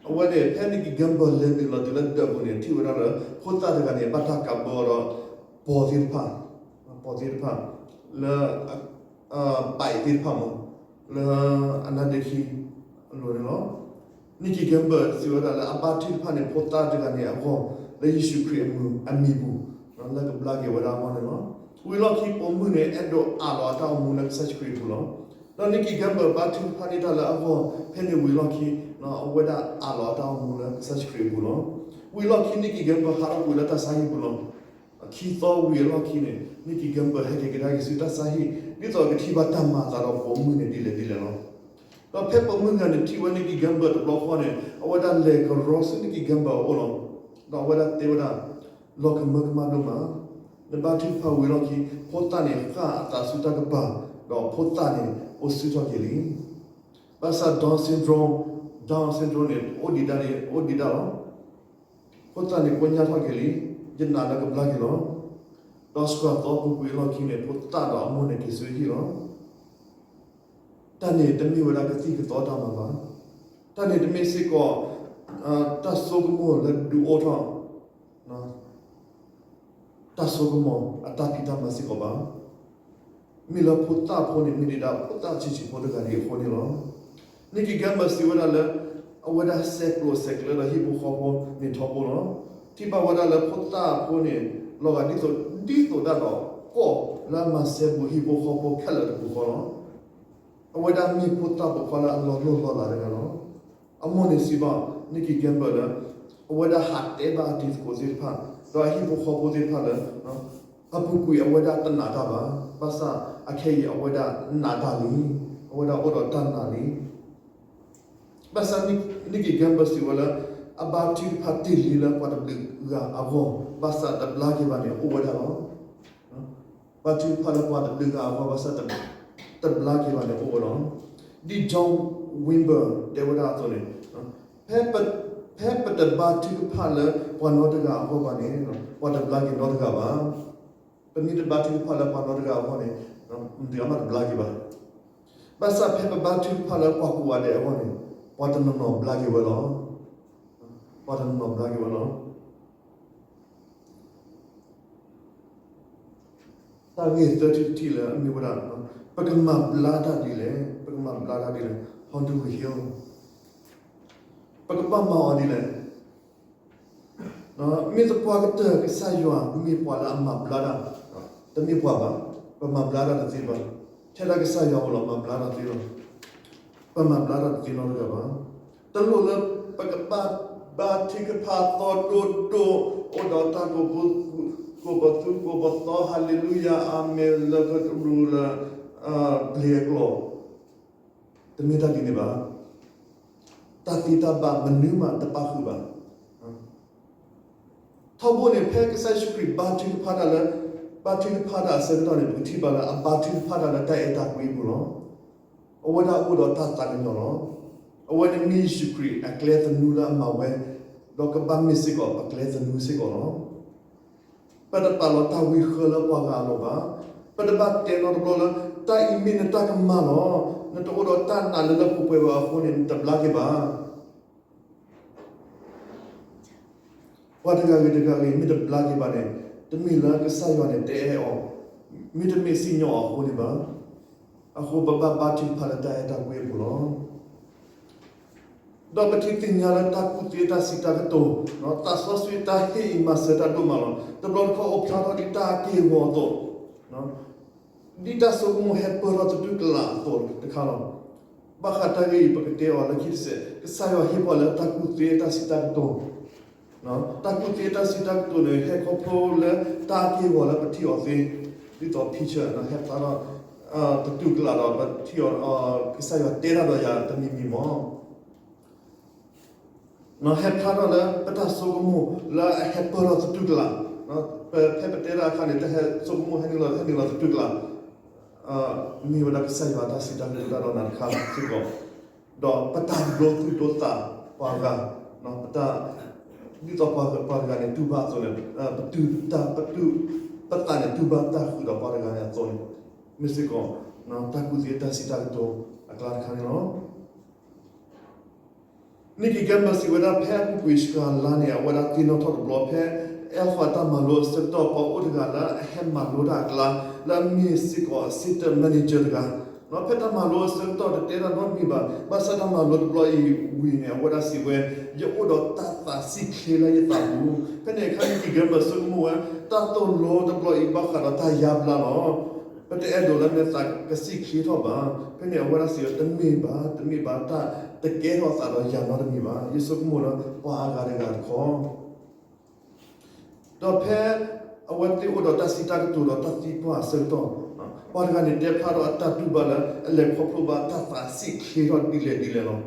အဝဲန့ၣ် ဖဲ Nicky Gamble လဲၤနုာ်လီၤတုၤလၢဒၢးပူၤန့ၣ် ထံၣ်ဝဲဒၣ်လၢ ဖိသၣ်တဂၤန့ၣ် ဘၣ်တၢ်ကးဘၢဒီး ပိာ်သ့ၣ်တဖၣ်, ပိာ်သ့ၣ်တဖၣ် လၢ bike သ့ၣ်တဖၣ်မး လၢအနါဒ့ခံအလိၤန့ၣ်လီၤ. Nicky Gamble စံးဝဲဒၣ်လၢအဘါထုကဖၣ်န့ၣ် ဖိသၣ်တဂၤန့ၣ်အဂီၢ် လၢယ့ၣ်ၡူးခရံာ်အမံၤပူၤ လၢကဘျါက့ၤဝဲဒၣ်အဂီၢ်န့ၣ်လီၤ. ဝံၤလီၢ်ခံ ပိာ်မုၣ်န့ၣ် အဲၣ်ဒိးအးလီၤအတၢ်အိၣ်မူလၢကစၢ်ယ့ၣ်ၡူးခရံာ်အပူၤလီၤ. ဒီး Nicky Gamble ဘါထုကဖၣ်န့ၢ်တၢ်လၢအဂီၢ် ဖဲန့ၣ်ဝံၤလီၢ်ခံ အဝဲဒၣ်အးလီၤအတၢ်အိၣ်မူလၢကစၢ်ယ့ၣ်ၡူးခရံာ်အပူၤလီၤ. ဝံၤလီၢ်ခံ Nicky Gamble ဟးထီၣ်ကွံာ်လၢတၢ်ဆါဟံၣ်ပူၤလီၤ. ခံသီဝံၤအလီၢ်ခံန့ၣ် Nicky Gamble ဟဲက့ၤကဒါက့ၤဆူတၢ်ဆါဟံၣ် ဒ်သိးကထံၣ်ဘၣ်တၢ်မၤအသးဒီးပိာ်မုၣ်န့ၣ်ဒ်လဲၣ်ဒ်လဲၣ်လီၤ. ဒီးဖဲပိာ်မုၣ်တဂၤန့ၣ် ထံၣ်ဝဲ Nicky Gamble တဘျီဃီန့ၣ် အဝဲဒၣ်လဲၤကရီဆူ Nicky Gamble အအိၣ်လီၤ. ဒီးအဝဲဒၣ်တဲဝဲဒၣ်, လီၤကမၢကမၣ်ဒိၣ်မး, နဘါထုကဖၣ်ဝံၤလီၢ်ခံ ဖိသၣ်န့ၣ်ဃၣ်အသးဆူတၢ်ကပၤ, ဒီးဖိသၣ်န့ၣ် အိၣ်ဆူၣ်ထီၣ်က့ၤလံ. ဘၣ်ဆၣ် Down syndrome, Down syndrome န့ၣ် အိၣ်ဒံးဒၣ်န့ၣ် အိၣ်ဒံးဒၣ်လီၤ. ဖိသၣ်န့ၣ်ကိညၢ်ထီၣ်က့ၤလံ, ယနာ်လၢကဘျါက့ၤလီၤ. ဒီးစှၤသီပူၤကွံာ်အလီၢ်ခံန့ၣ် ဖိသၣ်ဒီးအမိၢ်န့ၣ်က့ၤဆူဟံၣ်လီၤ. တၢ်န့ၣ်တမ့ၢ်ဝဲဒၣ်ကသံၣ်ကသီတၢ်မၤဘၣ်. တၢ်န့ၣ်တမ့ၢ်စ့ၢ်ကီး တၢ်ဆိကမိၣ်လၢဒုးအိၣ်ထီၣ် တၢ်ဆိကမိၣ်အတၢ်ဖံးတၢ်မၤစ့ၢ်ကီးဘၣ်. မ့ၢ်လၢဖိသၣ်ဖိန့ၣ် မ့ၢ်ဒၣ်ဖိသၣ်ဆံးဆံးဖိတဂၤန့ၣ်အဃိန့ၣ်လီၤ. Nicky Gamble စံးဝဲဒၣ်လၢ အဝဲဒၣ်ဆဲးကျိးဆဲးကျၢဒီးဟံၣ်ဖိဃီဖိန့ၣ်ထီဘိလီၤ. ထံၣ်ဘၣ်ဝဲဒၣ်လၢဖိသၣ်ဖိန့ၣ် လီၤဂာ်ဒ်သိး ဒ်သိးဒၣ်ဒီးကီၢ်လၢအမၤစဲဘူးဟံၣ်ဖိဃီဖိခဲလၢာ်တပူၤဃီလီၤ. အဝဲဒၣ်မ့ၢ်ဖိသၣ်ပိာ်ခွါလၢအလီၤလိၢ်လီၤလးတဂၤလီၤ. အမိၢ်န့ၣ်စံးဘၣ် Nicky Gamble လၢ အဝဲဒၣ်ဟးတဲဘၣ်အတံၤသကိးသ့ၣ်တဖၣ် ဒီးအဟံၣ်ဖိဃီဖိသ့ၣ်တဖၣ်လၢ အပူၤကွံာ်အဝဲဒၣ်တနာ်တၢ်ဘၣ်. ဘၣ်ဆၣ်အခဲအံၤအဝဲဒၣ်နာ်တၢ်လံ. အဝဲဒၣ်အိၣ်ဒီးတၢ်နာ်လံ. ဘၣ်ဆၣ် Nicky Gamble စံးဝဲလၢ အဘါထုကဖၣ်တ့ၢ်လံလၢပှၤတဘျုးဂၤအဂီၢ် ဘၣ်ဆၣ်တဘျါက့ၤဘၣ်န့ၣ် အိၣ်ဝဲဒၣ်လီၤ. ဘါထုကဖၣ်လၢပှၤတဘျုးဂၤအဂီၢ် ဘၣ်ဆၣ်တဘျါက့ၤဘၣ်န့ၣ် အိၣ်ဝဲလီၤ. ဒ် John Wimber တဲဝဲဒၣ်အသိးန့ၣ်, ဖဲပ ဖဲပတဘါထုကဖၣ်လၢပှၤနီတဂၤအဂီၢ်ဘၣ်န့ၣ် ပှၤတဘျါက့ၤနီတဂၤဘၣ်. ပမ့ၢ်တဘါထုကဖၣ်လၢပှၤနီတဂၤအဂီၢ်န့ၣ် မတၤမးတဘျါက့ၤဘၣ်. ဘၣ်ဆၣ်ဖဲပဘါထုကဖၣ်လၢပှၤကိးဂၤဒဲးအဂီၢ်န့ၣ် ပှၤတနီၤနီၤဘျါက့ၤဝဲလီၤ. ပှၤတနီၤနီၤဘျါက့ၤဝဲလီၤ. တၢ်ဂ့ၢ်သၢထံၣ်တထံၣ်လၢအမ့ၢ်ဝဲဒၣ် ပကမၤဘျါတၢ်ဒ်လဲၣ်, ပကမၤဘျါတၢ်ဒ်လဲၣ်, how do we heal? ပကဘၣ်မၤအီၤဒ်လဲၣ်. မ့ၢ်သပှၢ်ကတၢၢ် ကစၢ်ယွၤမ့ၢ်ပှၤလၢအမၤဘျါတၢ်, တမ့ၢ်ပှၤဘၣ်, ပမၤဘျါတၢ်တသ့ဘၣ်. ထဲဒၣ်ကစၢ်ယွၤအိၣ်လီၤ မၤဘျါတၢ်သ့လီၤ. ပမၤဘျါတၢ်တသ့နီတဂၤဘၣ်. တလိၣ်လၢပကဘၣ်ဘါထုကဖၣ်သီဒိၣ်ဒိၣ် အိၣ်ဒီးတၢ်ကိးပသူ ကိးပသူ ကိးပသီ ဟါလ့လူယၤ အၤမ့ၣ် လၢကရူၢ်လၢ ပျ့ၤအကျိာ် တမ့ၢ်တၢ်ဒ်န့ၣ်ဘၣ်. တၢ်သ့တၢ်ဘၣ်မနုၤမးတပၣ်ဃုာ်ဘၣ်. ထီဘိန့ၣ် ဖဲကစၢ်ယ့ၣ်ၡူးခရံာ်ဘါထုကဖၣ်တၢ်လၢ ဘါထုကဖၣ်တၢ်အဆၢကတီၢ်န့ၣ် ပကထံၣ်ဘၣ်လၢအဘါထုကဖၣ်တၢ်လၢတၢ်အဲၣ်တၢ်ကွံအပူၤလီၤ. အဝဲဒၣ်အိၣ်ဒီးတၢ်သးကညီၤလီၤ. အဝဲန့ၣ်မ့ၢ်ယ့ၣ်ၡူးခရံာ်အကျဲသနူလၢအမၤဝဲ, ဒီးကဘၣ်မ့ၢ်စ့ၢ်ကီးပကျဲသနူစ့ၢ်ကီးလီၤ. ပတပာ်လီၤတၢ်ဝံဃၢလၢပှၤဂၤအလိၤဘၣ်. ပတဘၣ်တဲနီတဘျီလၢ တၢ်အံၤမ့ၢ်နတၢ်ကမၣ်လီၤ. နတအိၣ်ဒီးတၢ်နာ်လၢလၢပှဲၤပှဲၤဘၣ်အဃိန့ၣ် နတဘျါက့ၤဘၣ်. ပှၤတဂၤဂ့ၤတဂၤဂ့ၤ မ့ၢ်တဘျါက့ၤဘၣ်န့ၣ် တမ့ၢ်လၢကစၢ်ယွၤန့ၣ်တအဲၣ်အီၤ, မ့တမ့ၢ်စံၣ်ညီၣ်အီၤအဃိန့ၣ်ဘၣ်. အဃိပဘၣ်ဘါထုကဖၣ်လၢတၢ်အဲၣ်တၢ်ကွံအပူၤလီၤ. ဒီးပထံၣ်သ့ၣ်ညါလၢတၢ်ကူၣ်သ့တၢ်စံးတၢ်ကတိၤ, သးစီဆှံတၢ်ဟ့ၣ်အံၤမၤစၢၤတၢ်ဒိၣ်မးလီၤ. တဘျီတခီၣ်အိၣ်ဖျါထီၣ်ဒ်တၢ်အက့ၢ်အဂီၤအသိး, ဒ်တၢ်ဆိကမိၣ်ဟဲပၢၢ်ထီၣ်သတူၢ်ကလာ်အသိးတခါလီၤ. ဘၣ်ဃးတၢ်ဂ့ၢ်အံၤ ပကတဲအီၤလၢခံတစဲး, ကစၢ်ယွၤဟ့ၣ်ပှၤလၢတၢ်ကူၣ်သ့တၢ်စံးတၢ်ကတိၤ, တၢ်ကူၣ်သ့တၢ်စံးတၢ်ကတိၤန့ၣ် ဟဲခီဖျိလၢတၢ်အက့ၢ်အဂီၤလၢပထံၣ်အီၤသ့, ဒ်သိး picture ဟဲဖျါထီၣ် သတူၢ်ကလာ်ဒီးပထံၣ်အီၤ, ကစၢ်ယွၤတဲတၢ်ဒီးယၤတမံၤမံၤမီၤ ဟဲဖျါထီၣ်လၢပတၢ်ဆိကမိၣ်လၢအဟဲပၢၢ်ထီၣ်သတူၢ်ကလာ်, ပဖဲပတဲတၢ်အခါန့ၣ် တၢ်ဟဲဆိကမိၣ်ဟဲနုာ်လီၤ ဟဲနုာ်လီၤသတူၢ်ကျါ မ့ၢ်ဝဲဒၣ်ကစၢ်ယွၤတၢ်စံးတၢ်ကတိၤတၢ်ဒီးနၤတခါစ့ၢ်ကီး, ဒီးပတၢ်ဒိသူၣ်ဒိသးပှၤဂၤ, ပတၢ် ဒ်သိးပှၤဂၤ ပှၤတဂၤန့ၣ် တူၢ်ဘၣ်အသိးန့ၣ် ပတူၢ်တၢ် ပတူၢ် ပသးန့ၣ် တူၢ်ဘၣ်တၢ်ဃုာ်ဒီးပှၤတဂၤန့ၣ်အသိးန့ၣ် မ့ၢ်စ့ၢ်ကီး တၢ်ကူၣ်သ့တၢ်စံးတၢ်ကတိၤအကျါတခါန့ၣ်လီၤ. Nikki Gamble စံးဝဲဒၣ် ဖဲအပူၤကွံာ်စှၤလါန့ၣ် အဝဲဒၣ်သ့ၣ်နီၣ်ထီၣ်တဘျီ ဖဲ Alpha တၢ်မၤလိအဆၢကတီၢ် ပှၤအိၣ်တဂၤလၢအဟဲမၤလိတၢ်အကျါ လၢအမ့ၢ်စ့ၢ်ကီး assistant manager တဂၤ, ဖဲတၢ်မၤလိအဆၢကတီၢ်တတဲတၢ်နီတမံၤဘၣ်, ဘၣ်ဆၣ်တၢ်မၤလိတဘျီအံၤဝံၤန့ၣ် အဝဲဒၣ်စံးဝဲ ယအိၣ်ဒီးတၢ်သးဆံၣ်ချ့လၢယသးပူၤ, ဖဲန့ၣ်အခါ Nikki Gamble ဆိကမိၣ်ဝဲ တၢ်သိၣ်လိတဘျီအံၤဘၣ်ဃးဒီးတၢ်ယါဘျါလီၤ. ပတအဲၣ်ဒိးလၢနသးကဆံၣ်ချ့ထီၣ်ဘၣ်. ဖဲန့ၣ်အဝဲဒၣ်စံးဝဲ တမ့ၢ်ဘၣ်, တမ့ၢ်ဘၣ်, တၢ်တကဲထီၣ်သးဒီးယၤနီတမံၤဘၣ်. ယဆိကမိၣ်လၢပှၤအဂၤတဂၤတခီ ဒီးဖဲအဝဲသ့ၣ်အိၣ်ဒီးတၢ်စံးတၢ်ကတိၤဒီးတၢ်သံကွၢ်အဆၢကတီၢ်, ပှၤတဂၤန့ၣ်တဲဖျါထီၣ်အတၢ်တူၢ်ဘၣ်လၢအလဲၤခီဖျိဘၣ်တၢ်သးဆံၣ်ချ့ထီၣ်ဒ်လဲၣ်ဒ်လဲၣ်လီၤ.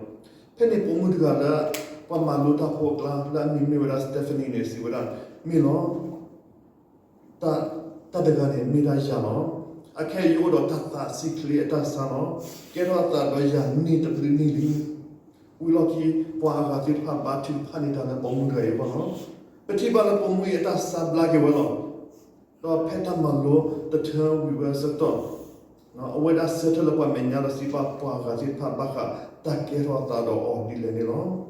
ဖဲန့ၣ်ပိာ်မုၣ်တဂၤလၢ ပှၤမၤလိတၢ်ဖိအကျါ လၢအမံၤမ့ၢ်ဝဲဒၣ် Stephanie န့ၣ် စံးဝဲဒၣ်, မ့ၢ်လီၤ တၢ်တဂၤန့ၣ်မ့ၢ်ဒၣ်ယၤလီၤ. အခဲအံၤယအိၣ်ဒီးတၢ်သးဆံၣ်ချ့အတၢ်ဆါလီၤ. ကဲထီၣ်အသးဒီးယၤန့ၢ်တဘျုးနံၣ်လံ. ဝံၤလီၢ်ခံ ပှၤအဂၤသ့ၣ်တဖၣ်ဘါထုကဖၣ်န့ၢ်တၢ်လၢပိာ်မုၣ်တဂၤအံၤအဂီၢ်လီၤ. ပထံၣ်ဘၣ်လၢပိာ်မုၣ်အံၤအတၢ်ဆါဘျါက့ၤဝဲလီၤ. ဒီးဖဲတၢ်မၤလိတထၢဝံၤဝဲအဆၢကတီၢ် အဝဲဒၣ်ဆၢထၢၣ်လၢပှၤမဲာ်ညါဒီးစံးဘၣ်ပှၤအဂၤသ့ၣ်တဖၣ်ဘၣ်ဃး တၢ်ကဲထီၣ်အသးဒီးအီၤဒ်လဲၣ်န့ၣ်လီၤ.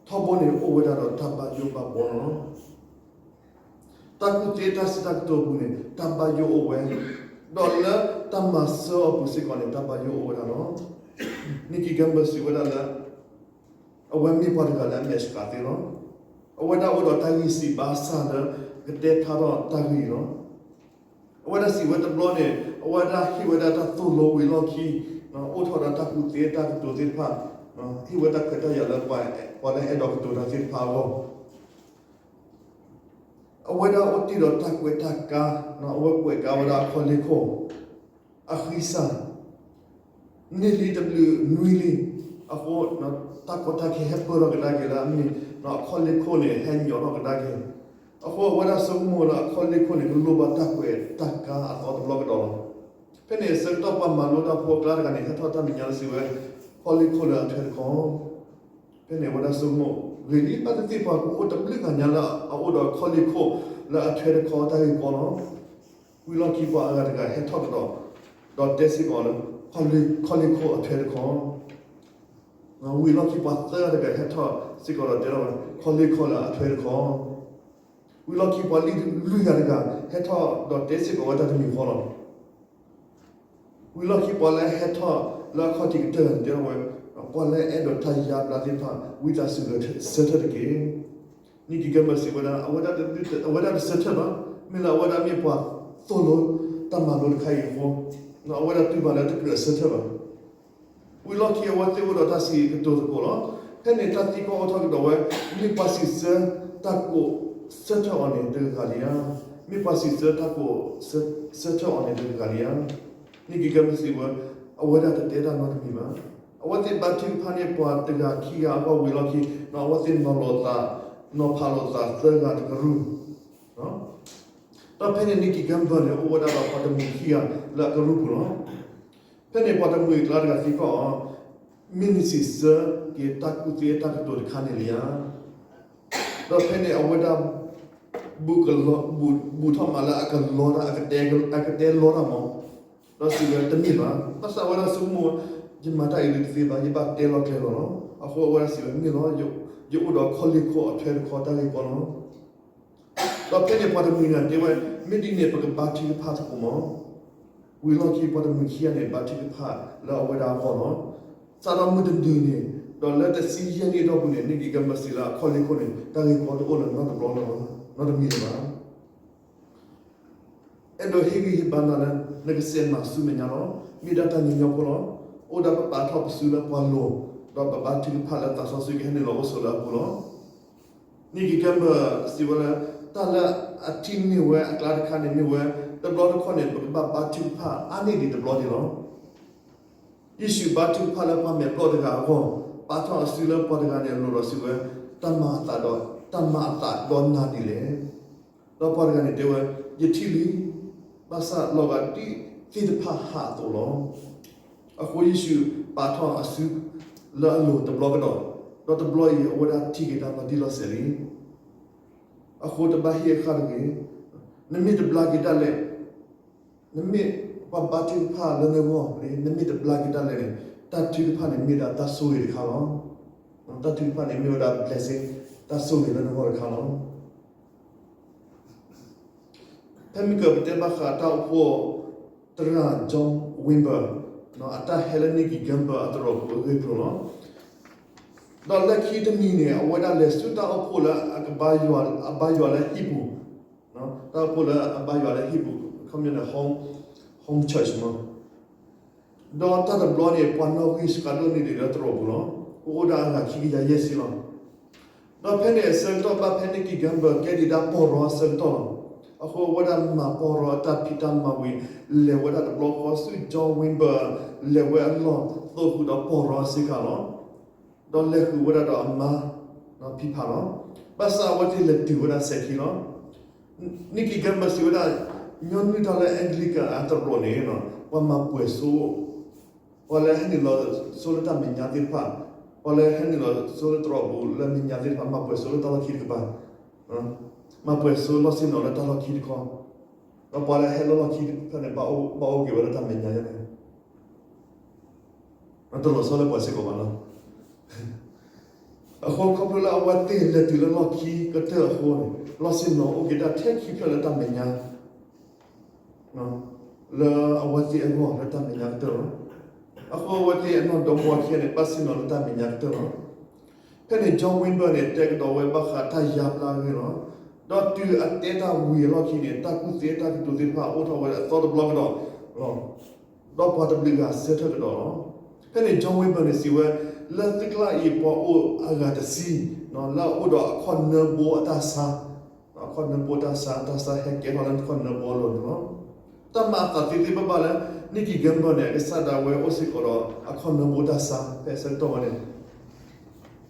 ထီဘိန့ၣ်အိၣ်ဝဲဒၣ်ဒီးတၢ်ဘၣ်ယိၣ်ဘၣ်ဘှီလီၤ. တၢ်ကူၣ်သ့တၢ်စံးတၢ်ကတိၤအပူၤန့ၣ် တၢ်ဘၣ်ယိၣ်အိၣ်ဝဲ, ဒီးလၢတၢ်မၤစၢၤအပူၤစ့ၢ်ကီးန့ၣ် တၢ်ဘၣ်ယိၣ်အိၣ်ဝဲဒၣ်လီၤ. Nikki Gamble စံးဝဲဒၣ်လၢ အဝဲမ့ၢ်ပှၤတဂၤလၢအမဲာ်ဆှးသ့လီၤ. အဝဲဒၣ်အိၣ်ဒီးတၢ်ဂံၢ်စၢ်ဘါစၢ်လၢကတဲဖျါထီၣ်တၢ်ဂ့ၢ်လီၤ. အဝဲဒၣ်စံးဝဲတဘျီန့ၣ် အဝဲဒၣ်ဟ့ၣ်ဝဲဒၣ်တၢ်သိၣ်လိဝံၤလီၢ်ခံ အိၣ်ထီၣ်ဒီးတၢ်ကူၣ်သ့တၢ်ကတိၤသ့ၣ်တဖၣ်, ဟ့ၣ်ဝဲတၢ်ခွဲးတၢ်ယာ်လၢ ပှၤလၢအဲၣ်ဒိးကတိၤတၢ်သ့ၣ်တဖၣ်အဂီၢ် အဝဲဒၣ်အိၣ်တ့ၢ်ဒီးတၢ်ကွဲးတၢ်ကါ, အဝဲကွဲးကါဝဲဒၣ်အခီၣ်လ့ၢ်ခိၣ် အဃံစၢ် န့ၢ်လံတဘျုးနွံလံ. အဃိ တၢ်ကီတၢ်ခဲဟဲပၢၢ်ထီၣ်ကဒါက့ၤလၢအမ့ၢ် အခီၣ်လ့ၢ်ခိၣ်န့ၣ် ဟဲညီထီၣ်ကဒါက့ၤ. အဃိအဝဲဒၣ်ဆိကမိၣ်လၢအခီၣ်လ့ၢ်ခိၣ်န့ၣ် ကလိၣ်ဘၣ်တၢ်ကွဲးတၢ်ကါအသီတဘျီကဒီးလီၤ. ဖဲန့ၣ်အဆၢကတီၢ်ပှၤမၤလိတၢ်ဖိအကျါတဂၤန့ၣ် ဟဲထီၣ်တၢ်မဲာ်ညါလၢစံးဝဲ ခီၣ်လ့ၢ်ခိၣ်လၢအထွဲတခီ ဖဲန့ၣ်အဝဲဒၣ်ဆိကမိၣ် ဂ့ၤလံ ဘၣ်သ့ၣ်သ့ၣ်ပှၤကအိၣ်တဘျုးဂၤညါလၢအအိၣ်ဒီးခီၣ်လ့ၢ်ခိၣ်လၢအထွဲတခီတၢ်ဂ့ၢ်ကီလီၤ. ဝံၤလီၢ်ခံပှၤအဂၤတဂၤဟဲထီၣ်ကဒီး ဒီးတဲစ့ၢ်ကီးလၢ ခီၣ်လ့ၢ်ခိၣ်အထွဲတခီ ဝံၤလီၢ်ခံပှၤသၢဂၤတဂၤဟဲထီၣ်စ့ၢ်ကီးဒီးတဲထီၣ်ဝဲ ခီၣ်လ့ၢ်ခိၣ်လၢအထွဲတခီ. ဝံၤလီၢ်ခံပှၤလွံၢ်ဂၤတဂၤ ဟဲထီၣ်ဒီးတဲစ့ၢ်ကီးဝဲတၢ်တမံၤဃီလီၤ. ဝံၤလီၢ်ခံပှၤလၢဟဲထီၣ်လၢအခီၣ်ထံးကတၢၢ်န့ၣ်တဲထီၣ်ဝဲ ပှၤလၢအဲၣ်ဒိးတၢ်ယါဘျါသ့ၣ်တဖၣ် ဝံသးစူၤဂဲၤဆၢထၢၣ်တက့ၢ်. Nikki Gamble စံးဝဲဒၣ် အဝဲဒၣ်တဆၢထၢၣ်ဘၣ်. မ့ၢ်လၢအဝဲဒၣ်မ့ၢ်ပှၤသိၣ်လိတၢ်မၤလိတခါအံၤအဃိ အဝဲဒၣ်တူၢ်ဘၣ်လၢတကြၢးဆၢထၢၣ်ဘၣ်. ဝံၤလီၢ်ခံအဝဲသ့ၣ်အိၣ်ဒီးတၢ်စံးကတိၤသကိးလီၤ. ဖဲန့ၣ်တၢ်သံကွၢ်အိၣ်ထီၣ်ကဒီးဝဲ မ့ၢ်ပှၤစံးဆၢတၢ်ကိးဆၢထၢၣ်အီၤန့ၣ်တဂၤဂၤလံဧါ. မ့ၢ်ပှၤစံးဆၢတၢ်ကိးဆၢထၢၣ်အီၤန့ၣ်တဂၤဂၤလံဧါ. Nikki Gamble စံးဝဲ အဝဲဒၣ်တတဲတၢ်နီတမံၤဘၣ်. အဝဲသ့ၣ်ဘါထုကဖၣ်န့ၢ်ပှၤတဂၤခံဂၤအဂီၢ်ဝံၤလီၢ်ခံ အဝဲသ့ၣ်နီၤလိာ်သး နီၤဖးလိာ်သးသၢဂၤတကရူၢ် ဒီးဖဲန့ၣ် Nikki Gamble န့ၣ် အိၣ်ဝဲဒၣ်ဒီးပှၤတမှံၤခံဂၤလၢအကရူၢ်ပူၤလီၤ. ဖဲန့ၣ်ပှၤတမှံၤအကျါတဂၤသံကွၢ်အီၤ, မ့ၢ်နစံးဆၢက့ၤတၢ်ကူၣ်သ့တၢ်ကတိၤတခါန့ၣ်လံဧါ. ဒီးဖဲန့ၣ်အဝဲဒၣ် ဘူးကလီ, ဘူးထီၣ်မးလၢအကလီတၢ်, အကတဲလီတၢ်မး, ဒီးစံးဝဲတမ့ၢ်ဘၣ်. ဘၣ်ဆၣ်အဝဲဒၣ်ဆိကမိၣ်ဝဲ, ယမၤတၢ်အံၤဒုးတသ့ဘၣ်, ယဘၣ်တဲလီၤကျဲၤလီၤလီၤ. အဃိအဝဲဒၣ်စံးဝဲ မ့ၢ်လီၤ, ယအိၣ်ဒီးခီၣ်လ့ၢ်ခိၣ်အထွဲတခီတၢ်ဂ့ၢ်ကီလီၤ. ဒီးဖဲန့ၣ်ပှၤတမှံၤန့ၣ်တဲဝဲ, မ့ၢ်ဒ်န့ၣ်ပကဘါထုကဖၣ်သကိးမး. ဝံၤလီၢ်ခံပှၤတမှံၤခံဂၤန့ၣ် ဘါထုကဖၣ်လၢအဝဲဒၣ်အဂီၢ်လီၤ. စးထီၣ်မုၢ်တနံၤန့ၣ်, ဒီးလၢတဆံယဲၢ်နံၣ်အတီၢ်ပူၤန့ၣ် Nikki Gamble စံးလၢအခီၣ်လ့ၢ်ခိၣ်န့ၣ် တၢ်ဂ့ၢ်ကီတအိၣ်လၢၤနီတဘျီလၢၤဘၣ်, နီတမံၤလၢၤဘၣ်. အဲၣ်ဒိးဟ့ၣ်ဂံၢ်ဟ့ၣ်ဘါနၤလၢ နကစဲးမၤဆူမဲာ်ညါလီၤ. မ့ၢ်ဒၣ်တၢ်ညီညီဖိလီၤ. အိၣ်ဒၣ်ပပာ်ထီၣ်ပစုလၢပှၤလိၤ, ဒီးပဘါထုကဖၣ်လၢသးစီဆှံကဟဲနုာ်လီၤအိၣ်ဆိးလၢအပူၤလီၤ. Nikki Gamble စံးဝဲလၢ တၢ်လၢအထံၣ်န့ၢ်ဝဲအကျါတခါန့ၣ်မ့ၢ်ဝဲ, တဘျီတခီၣ်န့ၣ် ပကဘၣ်ဘါထုကဖၣ်အါန့ၢ်ဒံးတဘျီန့ၣ်လီၤ. ယ့ၣ်ၡူးဘါထုကဖၣ်လၢပှၤမဲာ်ဘျီၣ်တဂၤအဂီၢ်, ပာ်ထီၣ်အစုလၢပှၤတဂၤန့ၣ်အလိၤဒီးစံးဝဲ, တၢ်မၤအသးဒီး တၢ်မၤအသးဒီးနၤဒ်လဲၣ်. ဒီးပှၤတဂၤန့ၣ်တဲဝဲ, ယထံၣ်လံ, ဘၣ်ဆၣ်လီၤဂာ်ဒ်သ့ၣ်တဖၣ်ဟးအသိးလီၤ. အဃိယ့ၣ်ၡူးပာ်ထီၣ်အစုလၢအလိၤတဘျီကဒီး, ဒီးတဘျီအံၤအဝဲဒၣ်ထံၣ်က့ၤတၢ်လီၤတံၢ်လီၤဆဲးလံ. အဃိတဘၣ်ဟ့ၣ်အဃၣ်တဂ့ၤ, နမ့ၢ်တဘျါက့ၤဒၣ်လဲာ်, နမ့ၢ်ပှၤဘါထုကဖၣ်လၢနဂီၢ်န့ၣ် နမ့ၢ်တဘျါက့ၤဒၣ်လဲာ်န့ၣ်, တၢ်ထုကဖၣ်န့ၣ်မ့ၢ်ဒၣ်တၢ်ဆိၣ်ဂ့ၤတခါလီၤ. တၢ်ထုကဖၣ်န့ၣ်မ့ၢ်ဝဲဒၣ် blessing, တၢ်ဆိၣ်ဂ့ၤလၢနဂီၢ်တခါလီၤ. ဖဲမုၢ်ကၢၤပတဲဘၣ်ဃးတၢ်အိၣ်ဖှိၣ်သရၣ် John Wimber အတၢ်ဟဲလၢ Nicky Gumbel အသရိာ်ပူၤအဂ့ၢ်အကျိၤလီၤ. ဒီးလၢခံတနံၤန့ၣ် အဝဲဒၣ်လဲၤဆူတၢ်အိၣ်ဖှိၣ်လၢအကဘါယွၤ, အဘါယွၤလၢဟံၣ်ပူၤ, တၢ်အိၣ်ဖှိၣ်လၢအဘါယွၤလၢဟံၣ်ပူၤ, ခီပညီန့ၣ် home, home church မး. ဒီးတၢ်တဘျီန့ၣ် ပှၤနီၣ်ဂံၢ်စှၤဒိၣ်န့ၢ်ဒံးလၢသရိာ်ပူၤလီၤ. ကအိၣ်ဒၣ်အဂၤခံကယၤယဲၢ်ဆံလီၤ. ဒီးဖဲန့ၣ်အဆၢကတီၢ်ဘၣ်ဖဲ Nicky Gumbel ကဲဒံးဒၣ်ပီၢ်ရီအဆၢကတီၢ်လီၤ. အဃိအဝဲဒၣ်မၤပီၢ်ရီအတၢ်ဖံးတၢ်မၤဝံၤ, လဲၤဝဲဒၣ်တဘျီဃီဆူ John Wimber လဲၤဝဲအလီၢ်သိၣ်ဃုာ်ဒီးပီၢ်ရီအဆ့ကၤလီၤ. ဒီးလဲၤဃုာ်ဝဲဒၣ်ဒီးအမါဖံဖးလီၤ. ဘၣ်ဆၣ်အဝဲသ့ၣ်လဲၤတုၤဝဲဒၣ်စဲၤခံလီၤ. Nicky Gumbel စံးဝဲဒၣ်, ညီနုၢ်တၢ်လၢ Anglican အသရိာ်န့ၣ် ပှၤမၤပှဲၤစိ, ပှၤလၢဟဲနုာ်လီၤစိလၢတၢ်မဲာ်ညါသ့ၣ်တဖၣ်, ပှၤလၢဟဲနုာ်လီၤစိလၢသရိာ်ပူၤလၢမဲာ်ညါသ့ၣ်တဖၣ် မၤပှဲၤစိလၢတၢ်လီၢ်ခံတကပၤ, မၤပှဲၤစိလီၢ်ဆ့ၣ်နီၤလၢတၢ်လီၢ်ခံတခီ, ဒီးပှၤလၢဟဲလၢလီၢ်ခံတဖၣ်န့ၣ် ဘၣ်အိၣ်က့ၤဝဲလၢတၢ်မဲာ်ညါယဲန့ၣ် တလီၤဆီလၢပှၤစ့ၢ်ကီးဘၣ်လီၤ. အဃိခီဖျိလၢအဝဲသ့ၣ်လဲၤတုၤလၢလီၢ်ခံကတၢၢ်အဃိန့ၣ်, လီၢ်ဆ့ၣ်နီၤအိၣ်က့ၤတၢ်ထဲခံဖျၢၣ်လၢတၢ်မဲာ်ညါ လၢအဝဲသ့ၣ်အဂီၢ်လၢတၢ်မဲာ်ညါကတၢၢ်လီၤ. အဃိအဝဲသ့ၣ်အနီၢ်ဒီမါဝၤခံဂၤန့ၣ် ဘၣ်ဆ့ၣ်နီၤလၢတၢ်မဲာ်ညါကတၢၢ်လီၤ. ဖဲန့ၣ် John Wimber န့ၣ် တဲကဒီးဝဲဘၣ်ဃးတၢ်ယါဘျါအဂ့ၢ်လီၤ. ဒီးတုၤအတဲတၢ်ဝံၤအလီၢ်ခံန့ၣ် တၢ်ကူၣ်သ့တၢ်ကတိၤသ့ၣ်တဖၣ်အိၣ်ထီၣ်ဝဲအသီတဘျီကဒီးလီၤ. ဒီးပှၤတဘျုးဂၤဆၢထၢၣ်ကဒီးလီၤ. ဖဲန့ၣ် John Wimber န့ၣ်စံးဝဲ, လၢသုကျါအံၤပှၤအိၣ်အဂၤတဆံ လၢအအိၣ်ဒီးအခီၣ်နၢဘိအတၢ်ဆါ, အခီၣ်နၢဘိတၢ်ဆါ, တၢ်ဆါဟဲကဲထီၣ်လၢခီၣ်နၢဘိအလိၤန့ၣ်လီၤ. တၢ်မၤအသးသ့သ့ဘၣ်ဘၣ်လၢ Nicky Gumbel န့ၣ် အကစၢ်ဒၣ်ဝဲအိၣ်စ့ၢ်ကီးဒီးအခီၣ်နၢဘိတၢ်ဆါ ဖဲအဆၢကတီၢ်ဝဲန့ၣ်,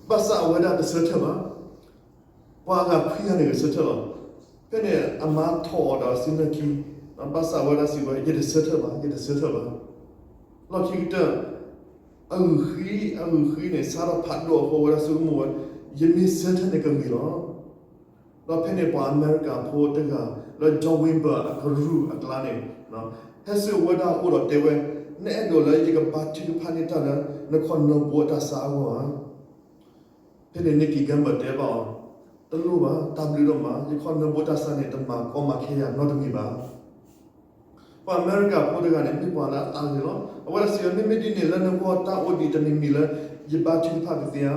ဘၣ်ဆၣ်အဝဲဒၣ်တဆၢထၢၣ်ဘၣ်. ပှၤအဂၤခွံဂၤန့ၣ်ဂဲၤဆၢထၢၣ်လီၤ. ဖဲန့ၣ်အမါထီၣ်အီၤဒီးစုနၢၢ်ခံ, ဘၣ်ဆၣ်အဝဲဒၣ်စံးဝဲ ယတဆၢထၢၣ်ဘၣ်, ယတဆၢထၢၣ်ဘၣ်. လီၢ်ခံကတၢၢ် အဂုာ်ဃံ, အဂုာ်ဃံန့ၣ် ဆါထီၣ်ဖးဒိၣ်အဃိ အဝဲဒၣ်ဆိကမိၣ်ဝဲ, ယမ့ၢ်ဆၢထၢၣ်န့ၣ်ကဂ့ၤလီၤ. ဒီးဖဲန့ၣ်ပှၤအမဲရကၤဖိတဂၤလၢ John Wimber အကရူၢ်အကျါန့ၣ် ဟဲဆူအဝဲဒၣ်အအိၣ်ဒီးတဲဝဲ, နအဲၣ်ဒိးလၢယကဘါထုကဖၣ်န့ၢ်တၢ်လၢ နခီၣ်နၢဘိအတၢ်ဆါအဂီၢ်ဧါ. ဖဲန့ၣ် Nicky Gumbel တဲဘၣ်အီၤ, တလိၣ်ဘၣ်, တၢ်ဘျုးဒိၣ်မး, ယခီၣ်နၢဘိတၢ်ဆါန့ၣ် တမၤကီမၤခဲယၤနီတမံၤဘၣ်. ပှၤအမဲရကၤဖိတဂၤန့ၣ် မ့ၢ်ပှၤလၢအသးဂ့ၤလီၤ. အဝဲဒၣ်စံးဝဲ မ့မ့ၢ်ဒ်န့ၣ် လၢနဂီၢ်တၢ်အိၣ်ဒံးတမံၤမံၤလၢ ယဘါထုကဖၣ်ကသ့ဧါ.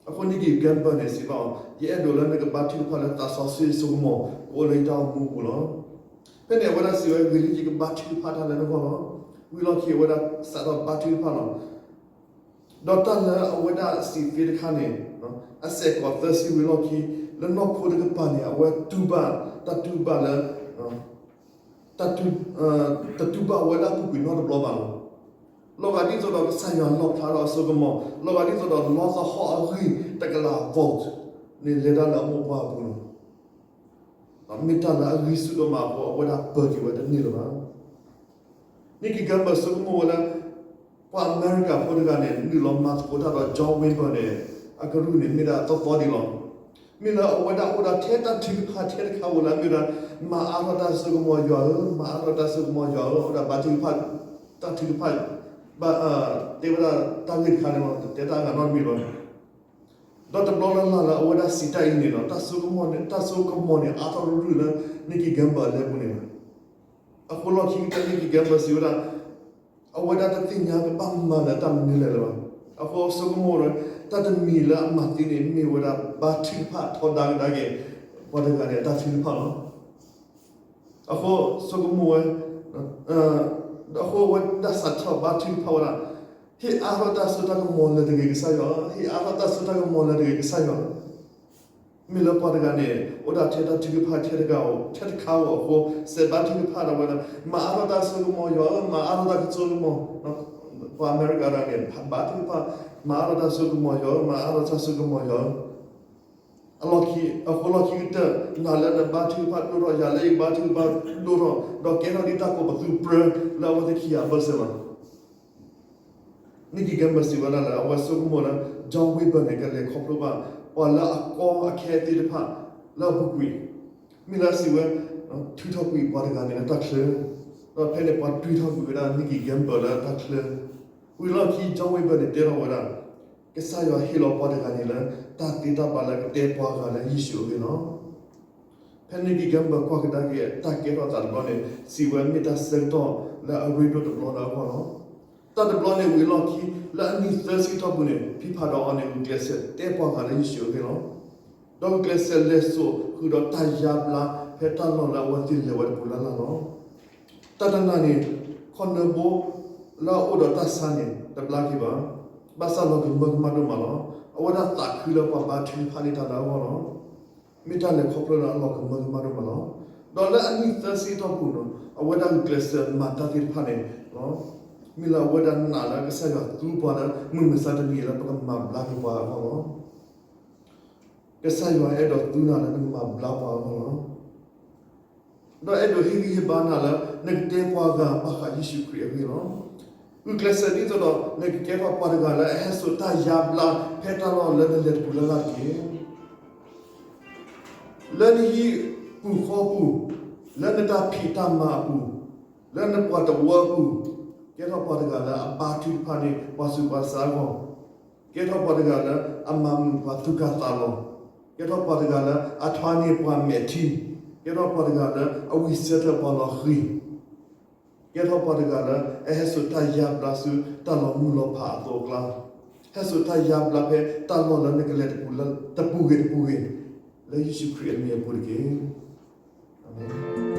အဃိ Nicky Gumbel န့ၣ်စံးဘၣ်အီၤ, ယအဲၣ်ဒိးလၢနကဘါထုကဖၣ်လၢသးစီဆှံအစိကမီၤ ကအိၣ်လၢယတၢ်အိၣ်မူအပူၤလီၤ. ဖဲန့ၣ်အဝဲဒၣ်စံးဝဲ ဂ့ၤလံ ယကဘါထုကဖၣ်တၢ်လၢနဂီၢ်လီၤ. ဝံၤလီၢ်ခံအဝဲဒၣ်စးထီၣ်ဘါထုကဖၣ်လီၤ. ဒီးတၢ်လၢအဝဲဒၣ်စံးသ့တခါန့ၣ်, အစဲးကီးသၢဆံဝံၤလီၢ်ခံ, လၢနီၢ်ခိတကပၤန့ၣ် အဝဲတူၢ်ဘၣ်, တၢ်တူၢ်ဘၣ်လၢ တၢ်တူၢ်, တတူၢ်ဘၣ်ဝဲဒၣ်အပူၤကွံာ်နီတဘျီဘၣ်လီၤ. လီၤဂာ်ဒ်သိးဒီးကစၢ်ယွၤလီၣ်ဖျါထီၣ်အစိကမီၤ, လီၤဂာ်ဒ်သိးဒီးလီသဟီၣ်အဂံၢ်တကလး volt န့ၣ်လဲၤတၢ်လၢအမိၢ်ပှၢ်အပူၤလီၤ. မ့ၢ်တၢ်လၢအဂံၢ်ဆူၣ်ဒိၣ်မးအဃိ အဝဲဒၣ်ပၢၤက့ၤဝဲတန့ၢ်လၢၤဘၣ်. Nicky Gumbel ဆိကမိၣ်ဝဲလၢ ပှၤအမဲရကၤဖိတဂၤန့ၣ် နုာ်လီၤမၤသကိးတၢ်ဒီး John Wimber န့ၣ် အကရူၢ်န့ၣ် မ့ၢ်ဒၣ်သီသီဒံးလီၤ. မ့ၢ်လၢအဝဲဒၣ်အိၣ်ဒီးထဲတၢ်ထုကဖၣ်ထဲတခါဧိၤလၢအမ့ၢ်ဝဲဒၣ် မၤအါထီၣ်တၢ်စိကမီၤယွၤဧၢ, မၤအါထီၣ်တၢ်စိကမီၤယွၤဧၢ, အိၣ်ဒီးဘါထုကဖၣ်, တၢ်ထုကဖၣ်, ဘၣ်, တဲဝဲဒၣ်တၢ်ဂ့ၢ်တခါန့ၣ်လီၤ, တတဲတၢ်အဂၤနီတမံၤလီၤ. ဒီးတဘျီလၢ်လၢ်လၢအဝဲဒၣ်စံးတၢ်အံၤန့ၣ်လီၤ, တၢ်စိကမီၤန့ၣ်, တၢ်စိကမီၤန့ၣ် အါထီၣ်ရုၢ်ရုၢ်လၢ Nicky Gumbel အလဲၤပူၤန့ၣ်လီၤ. အဃိလီၢ်ခံကတၢၢ် Nicky Gumbel စံးဝဲဒၣ်, အဝဲဒၣ်တသ့ၣ်ညါကဘၣ်မၤလၢတၢ်မနုၤလဲၣ်လၢၤဘၣ်. အဃိဆိကမိၣ်ဒီး တၢ်တမံၤလၢအမၤသ့န့ၣ် မ့ၢ်ဝဲဒၣ် ဘါထုကဖၣ်ထီဒါကဒါက့ၤ ပှၤတဂၤန့ၣ် အတၢ်ထုကဖၣ်လီၤ. အဃိဆိကမိၣ်ဝဲ, အဃိအဝဲဒၣ်စးထီၣ်ဘါထုကဖၣ်ဝဲဒၣ်, ဟ့ၣ်အါထီၣ်တၢ်စိတၢ်ကမီၤလၢၤတဂ့ၤကစၢ်ယွၤ, ဟ့ၣ်အါထီၣ်တၢ်စိတၢ်ကမီၤလၢၤတဂ့ၤကစၢ်ယွၤ. မ့ၢ်လၢပှၤတဂၤန့ၣ် အိၣ်ဒၣ်ထဲတၢ်ထုကဖၣ်ထဲတဂၤ, ထဲတခါဧိၤအဃိ စဲးဘါထုကဖၣ်ဒီးဝဲဒၣ်, မၤအါထီၣ်တၢ်စိကမီၤယွၤဧၢ, မၤအါထီၣ်တၢ်စိကမီၤ, ပှၤအမဲရကၤတဂၤန့ၣ် ဘါထုကဖၣ်, မၤအါထီၣ်တၢ်စိကမီၤယွၤဧၢ, မၤအါထီၣ်တၢ်စိကမီၤယွၤဧၢ. အလီၢ်ခံ, အဃိလီၢ်ခံကတၢၢ် နာ်လၢနဘါထုကဖၣ်ဒိၣ်ထီၣ်, ယၤလၢယဘါထုကဖၣ်ဒိၣ်ထီၣ်, ဒီးကဲထီၣ်ဒ်တၢ်ကိးပသူပြၢလၢအဝဲသ့ၣ်ခံဂၤအဘၢၣ်စၢၤလီၤ. နံၣ်ကံၤကဲဘၢၣ်စံးဝဲဒၣ်လၢ အဝဲဆိကမိၣ်လၢ John Wimber န့ၣ် ကလဲၤခီဖျိဘၣ် ပှၤလၢအကီအခဲသ့ၣ်တဖၣ်လၢအပူၤကွံာ်, မ့ၢ်လၢစံးဝဲ ထုးထီၣ်ကွံာ်ပှၤတဂၤန့ၣ်လၢတၢ်ချၢ, ဒီးဖဲန့ၣ်ပှၤတွံၢ်ထီၣ်ကွံာ်ဝဲဒၣ် နံၣ်ကံၤကဲဘၢၣ်လၢတၢ်ချၢ. ဝံၤလီၢ်ခံ John Wimber န့ၣ် တဲထီၣ်ဝဲဒၣ် ကစၢ်ယွၤဟ့ၣ်လီၤပှၤတဂၤန့ၣ်လၢ တၢ်သ့တၢ်ဘၣ်လၢကတဲပှၤဂၤလၢယ့ၣ်ၡူးအဂ့ၢ်လီၤ. ဖဲနံၣ်ကံၤကဲဘၢၣ်ကွၢ်ကဒါက့ၤ တၢ်ကဲထီၣ်သးတဘျီန့ၣ် စံးဝဲမ့ၢ်တၢ်ဆၢကတီၢ်လၢအရ့ဒိၣ်တဘျီလၢအဂီၢ်လီၤ. တၢ်တဘျီန့ၣ် ဝံၤအလီၢ်ခံ လၢအနံၣ်သၢဆံတီၢ်ပူၤန့ၣ် ဖံဖးဒီးအီၤန့ၣ် ဂုာ်ကျဲးစၢးတဲပှၤဂၤလၢယ့ၣ်ၡူးအဂ့ၢ်လီၤ. ဒီးဂုာ်ကျဲးစၢးလဲၤစိာ်ဃုာ်ဒီးတၢ်ယါဘျါ ဖဲတၢ်လီၢ်လၢအဝဲသ့ၣ်လဲၤဝဲတပူၤလၢ်လၢ်လီၤ. တၢ်တနၤန့ၣ် ခီနၢဘိလၢအအိၣ်ဒီးတၢ်ဆါန့ၣ် တဘျါက့ၤဘၣ်. ဘၣ်ဆၣ်လီၤကမၢကမၣ်ဒိၣ်မးလီၤ. အဝဲဒၣ်သးခုလၢပှၤဘါထုကဖၣ်န့ၢ်တၢ်လၢအဂီၢ်လီၤ. မ့ၢ်တၢ်လဲၤခီဖျိလၢအလီၤကမၢကမၣ်ဒိၣ်မးလီၤ. ဒီးလၢအနံၣ်သၢဆံတီၢ်ပူၤန့ၣ် အဝဲဒၣ်ဂုာ်ကျဲးစၢးမၤတၢ်သ့ၣ်တဖၣ်န့ၣ် မ့ၢ်လၢအဝဲဒၣ်နာ်လၢကစၢ်ယွၤသူပှၤလၢမုၢ်မဆါတနံၤလၢပကမၤဘျါက့ၤပှၤအဂီၢ်လီၤ. ကစၢ်ယွၤအဲၣ်ဒိးသူနၤလၢနကမၤဘျါပှၤအဂီၢ်လီၤ. ဒီးအဲၣ်ဒိးဟ့ၣ်ဂံၢ်ဟ့ၣ်ဘါနၤလၢ နကတဲပှၤဂၤဘၣ်ဃးယ့ၣ်ၡူးခရံာ်အဂ့ၢ်လီၤ. ဂုာ်ကျဲးစၢးဒ်သိးဒီး နကကဲထီၣ်ပှၤတဂၤလၢအဟဲစိာ်တၢ်ယါဘျါ ဖဲတၢ်လီၢ်လၢနလဲၤတပူၤလၢ်လၢ်တက့ၢ်. လၢနဟံၣ်ပူၤဃီပူၤ, လၢနတၢ်ဖံးတၢ်မၤအပူၤ, လၢနပှၤတဝၢအပူၤ, ကဲထီၣ်ပှၤတဂၤလၢအဘါထုကဖၣ်န့ၢ်ပှၤဆူးပှၤဆါအဂီၢ်, ကဲထီၣ်ပှၤတဂၤလၢအမၤမုာ်ပှၤသူၣ်ကၢ်သးလီၤ, ကဲထီၣ်ပှၤတဂၤလၢအထွါန့ၢ်ပှၤမဲာ်ထံ, ကဲထီၣ်ပှၤတဂၤလၢအဝံၣ်စၢထၢၣ်ပှၤလီၤဃံၤ, ကဲထီၣ်ပှၤတဂၤလၢအဟဲစိာ်တၢ်ယါဘျါဆူတၢ်လီၤမုၢ်လီၤဖးအသိးအကျါ, ဟဲစိာ်တၢ်ယါဘျါဖဲတၢ်လီၢ်လၢနကလဲၤတပူၤလၢ်တပူၤဂ့ၤတပူၤဂ့ၤ, လၢယ့ၣ်ၡူးခရံာ်အမံၤအပူၤတက့ၢ်. အၤမ့ၣ်.